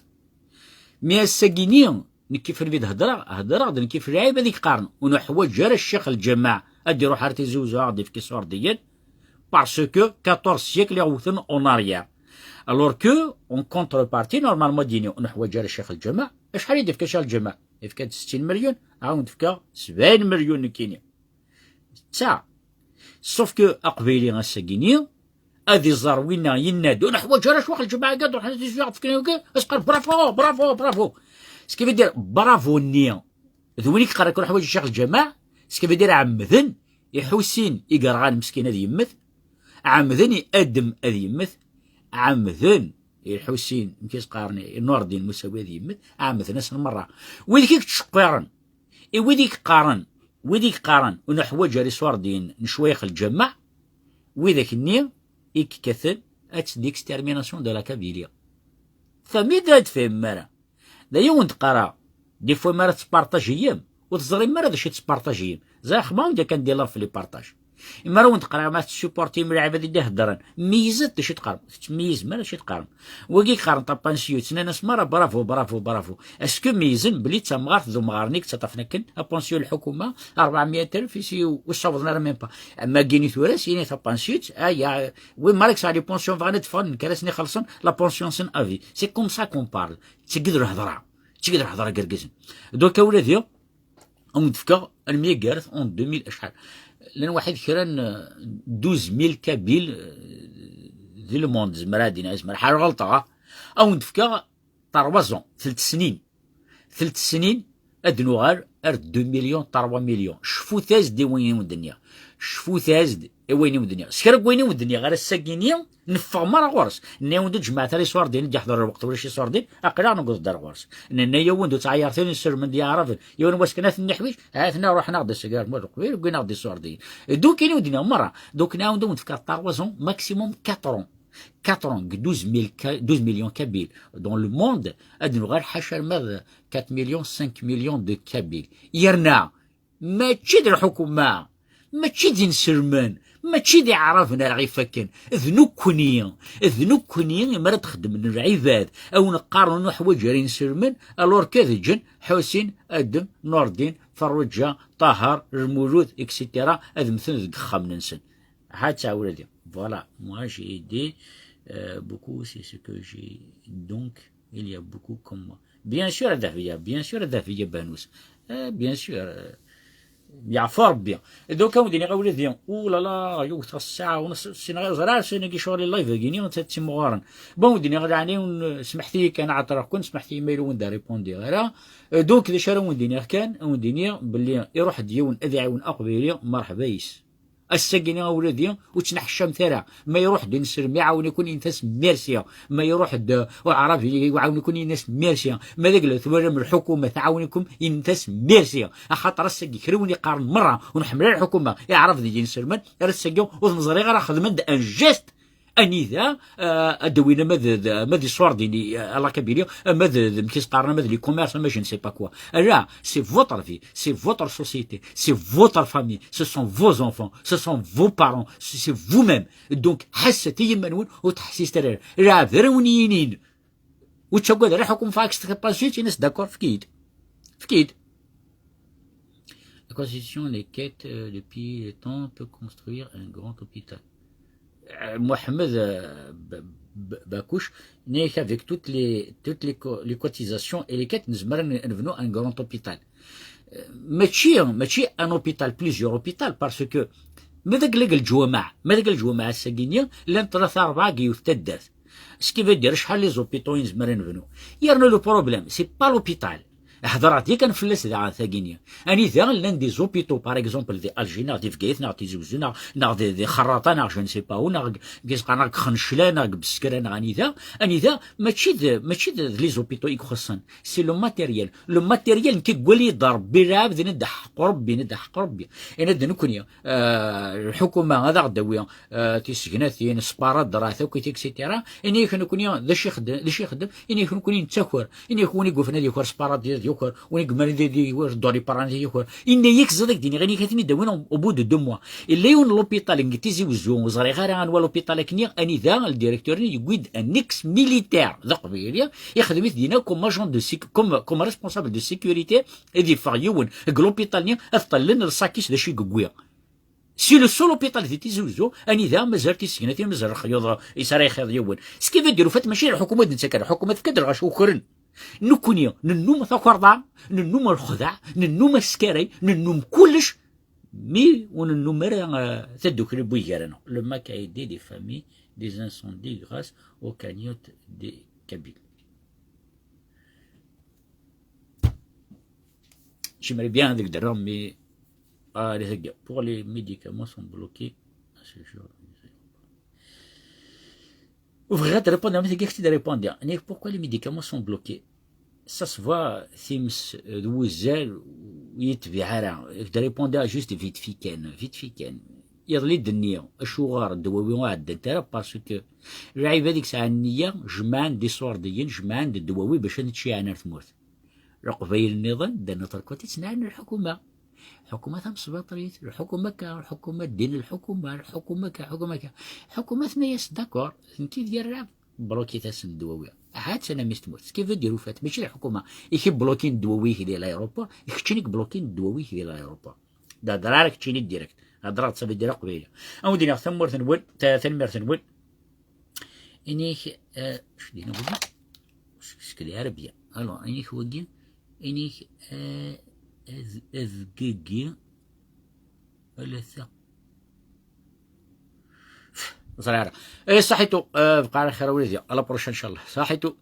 Mi ass-agi-ni, nekki f lmi d-hedreɣ, hedreɣ-d nekki f lɛibad i yeqqaren, ur neḥwaǧ ara ccix lǧameɛ ad d-iruḥ ar Tizi Uzzu ad d-ifk iṣurdiyen, parce que quatorze siècles i ɣ-wten en arrière. Alors que, en contrepartie, normalement, ad d-yini, ur neḥwaǧ ara ccix lǧameɛ. Acḥal i d-ifka ccix lǧameɛ? Ifka-d settin melyun, ad awen-d-fkeɣ sebɛin melyun nekkini. Netta. Sauf que aqbayli ass-agi-ni, ad iẓer winna yenna-d, ur neḥwaǧ ara ccix lǧameɛ-agi, ad ruḥen ad izuyaɣ fkan-agi, ad s-qqar bravo, bravo, bravo. Ce qui veut dire, bravo-nni, d win i yeqqaren ur neḥwaǧ ccix lǧameɛ, ce qui veut dire, ɛemmden i Ḥusin i yerɣan meskin ad yemmet, ɛemmden i Adem ad yemmet, ɛemmden i Ḥusin, amek i s-qqaren, i Nurdin Musawi ad yemmet, ɛemmden-asen merra. Wid i yettceqqiren, i wid i yeqqaren, wid i yeqqaren, ur neḥwaǧ ara iṣurdiyen n ccwayex lǧameɛ, widak-nni i yekkaten ad l'extermination de la Kabylie. Tfehmem-iyi neɣ ur tfehmem ara? D aya wen-d-qqareɣ. Des fois mi ara tettpartajiyem, ur teẓrim ara d acu i tettpartajiyem. Ẓriɣ xemma wen-d yakan di laf les partages. Imi ara wen-d-qqareɣ ma tettsupportim lɛibad i d-iheddren, meyyzet d acu i d-teqqarem. Ur tettmeyyizem ara d acu i d-teqqarem. Wagi i yeqqaren tapansyut, nnan-as merra bravo, bravo, bravo. Est-ce que meyyzen belli d tamɣart d umɣar-nni i yettaṭṭafen akken apansyut n lḥukuma, rebɛemya alef, isi ur ssawḍen ara même pas. Am wagini tura, s yini tapansyut, aya, wi mara yesɛa les pensions bɣan ad ffɣen, nekk ara sen-ixellṣen la pension-nsen à vie. C'est comme ça qu'on parle. Tagi d lhedra. Tagi d lhedra n yergazen. Donc, a wladi, ad wen-d-fkeɣ, almi i yerret en deux mille acḥal. Llan waḥid kra n, euh, douze mille Kabyles, euh, di le monde, zemreɣ ad d-iniɣ, zemreɣ ḥareɣ ɣelṭeɣ, ah. Ad wen-d-fkeɣ trois ans, telt snin. Telt snin, ad nuɣal ar deux millions, trois millions. Cfut-as-d i win i wen-d-nniɣ. Cfut-as-d i wayen i wen-d-nniɣ. S kra n wayen i wen-d-nniɣ ar ass-agi-nni, neffeɣ merra ɣur-s. Nniɣ-wen-d ǧemɛet ara iṣurdiyen i d-yeḥḍer lweqt ulac iṣurdiyen, aql-aɣ newweḍ-d ar ɣur-s. Nenna-yawen-d ur ttɛayyaret ara inselmen d yiɛraben, yiwen wass kan ad ten-niḥwiǧ, ha-ten-a ruḥen-aɣ-d ass-agi ar tmurt n Leqbayel, wwin-aɣ-d iṣurdiyen. Donc, ini wen-d-nniɣ merra. Donc, nɛawed ad wen-d-fkeɣ trois ans, maximum quatre ans. Quatre ans, deg douze mille, douze millions Kabyles dans le monde, ad nuɣal ḥaca arma d quatre millions, cinq millions de Kabyles. Yerna, mačči d lḥukuma, mačči d inselmen, mačči d iɛraben ara ɣ-ifakken. D nekkni, d nekkni imi ara d-xeddmen lɛibad, a wen-qqaren ur nuḥwaǧ ara inselmen, alors que ad ǧǧen Ḥusin, Adem, Nurdin, Ferruǧa, Ṭaher, Lmulud, et cetera, ad mmten deg yexxamen-nsen. Ha ttɛawil ad. Voilà, moi j'ai aidé euh, beaucoup, c'est ce que j'ai. Donc, il y a beaucoup comme moi. Bien sûr, a Dahbiya, bien sûr, a Dahbiya Banous. Euh, bien sûr. Euh, yeɛfu Rebbi. Donc, a wen-d-iniɣ a wladi, oh là là, yiwet ɣer ssaɛa, ur ssineɣ, ẓriɣ ssnagi ccɣel i live-agi-ni, d timɣuren. Bon, a wen-d-iniɣ, leɛnaya-wen, smeḥt-iyi kan, ɛeṭṭreɣ-ken, smeḥt-iyi ma yella ur wen-d-répondiɣ ara. Euh, donc, d acu ara wen-d-iniɣ kan, a wen-d-iniɣ belli iruḥ-d yiwen ad iɛiwen aqbayli, merḥba yes. Ass-agi-ni a wladi, ur ttneḥcamet ara. Ma iruḥ-d ineslem iɛawen-iken, init-as merci. Ma iruḥ-d, uh, uɛrabi iɛawen-iken, init-as merci. Ma d agla twalam lḥukuma tɛawen-iken, init-as merci. Axaṭer ass-agi kra win iqqaren merra ur nḥemmel ara lḥukuma, iɛrab d ineslmen, ar ass-agi ur ten-ẓriɣ ara xedmen-d un geste. Anida, uh, ad d-awin ama d, d, ama d iṣurdiyen, uh, à la Kabylie, ama d, d, amek i s-qqaren, ama d les commerces, ama je ne sais pas quoi. Là, c'est votre vie, c'est votre société, c'est votre famille, ce sont vos enfants, ce sont vos parents, c'est c'est vous-même. Donc, ḥesset i yiman-nwen, ur ttḥessiset ara. Lɛeb ara wen-yinin. Ur ttagad ara, ḥukum fax taqasit, ini-as d'accord, efk-iyi-d. Efk-iyi-d. La constitution, les quêtes, euh, depuis le temps, peut construire un grand hôpital. Euh, Mohamed, euh, B-, B-, Bakouche, avec toutes les, toutes les, co-, les cotisations et les quêtes, nous avons un grand hôpital. Euh, mačči, mačči un hôpital, plusieurs hôpitaux, parce que ma d agla n leǧwameɛ, ma d agla n leǧwameɛ ass-agi-nni, llan tlata rebɛa deg yiwet taddart. Ce qui veut dire, acḥal les hôpitaux i nezmer ad nebnu. Yerna le problème, c'est pas l'hôpital. Hedreɣ-d yakan fell-as daɣen tagi-nni. Anida llan des hôpitaux, par exemple, di Alger, neɣ di Bgayet, neɣ Tizi Wezzu, neɣ, neɣ di, di Xerraṭa, neɣ je ne sais pas où, neɣ deg, deg Isqar, neɣ deg Xencla, neɣ deg Beskra, neɣ anida, anida, mačči d, mačči d, d les hôpitaux i ixuṣṣen. C'est le matériel. Le matériel, nekk deg wali d Rebbi lɛebd, nid ḥeqq Rebbi, nid ḥeqq Rebbi. Yenna-d nekkni, euh, lḥukuma ad aɣ-d-tawi, euh, tisegnatin, sparadrac, akk, et cetera. Ini-ak nekkni, d acu ixeddem, d acu ixeddem? Ini-ak nekkni nettaker. Ini-ak win i yufen ad yaker sparadrac ad yaker, win i yemran ad yaker doliparan ad yaker. Ini-ak ẓid ak-d-iniɣ, ini-ak ad ten-id-awin au bout de deux mois. Illa yiwen l'hôpital n Tizi Wezzu, ur ẓriɣ ara anwa l'hôpital akken-i, anida le directeur-nni yewwi-d un ex-militaire d aqbayli, ixdem-it dinna comme agent de sécu-, comme, comme responsable de sécurité, ad yeffeɣ yiwen deg l'hôpital-nni, ad ṭṭallen lsakis d acu i yewwi. C'est le seul hôpital di Tizi Wezzu, anida mazal tisegnatin, mazal lexyuḍ, yesɛa ixyuḍ yiwen. Ce qui veut dire, au fait, mačči d lḥukuma d-nettak ara, lḥukuma tefka-d lɣaci ukren. Nekkni, nennum takerḍa, nennum lexdeɛ, nennum askaray, nennum kullec, mi ur nennum ara, euh, tadukli n wigar-nneɣ. Le MAK a aidé des familles des incendies grâce aux cagnottes des Kabyles. J'aimerais bien dire, mais, ah, les gars, pour les médicaments sont bloqués à ce jour. Vous voulez répondre à mes questions de répondre. Mais pourquoi les médicaments sont bloqués? Ça se voit, times, euh, d wuzzal, ur yetbiɛ ara. De répondre juste vite fait kan, vite fait kan. Iḍelli d-nniɣ, acuɣer ddwawi ur ɛeddant ara, parce que lɛibad i yesɛan nniya, jemɛen-d iṣurdiyen, jemɛen-d ddwawi bac ad neččiɛen ar tmurt. Leqbayel nniḍen, d notre côté, ttnaɛen lḥukuma. Lḥukuma tamesbaṭrit, lḥukuma akka, lḥukuma ddin, lḥukuma, lḥukuma akka, lḥukuma akka. Lḥukuma tenna-yas, d'accord, d nekk i d yerrab, bloquit-asen ddwawi. Ahat, anamis tmurt. Ce qui veut dire, au fait, mačči d lḥukuma i k-iblokin ddwawi-ik di l'aéroport, d keččini i k-blokin ddwawi-ik di l'aéroport. D hḍra ara keččini direct. Hḍra-d, ça veut dire aqbayli. A wen-d-iniɣ tammurt-nwen, ta-, tanemmirt-nwen. Inik, euh, je dis non, sec-, c'est que les Arabiens. Alors, inik wagi, inik, euh, ez-, ezgigi, wala ta. Ẓriɣ ara. Eh, صحيتو, euh, بقى على خير وليدي. À la prochaine, إن شاء الله. صحيتو.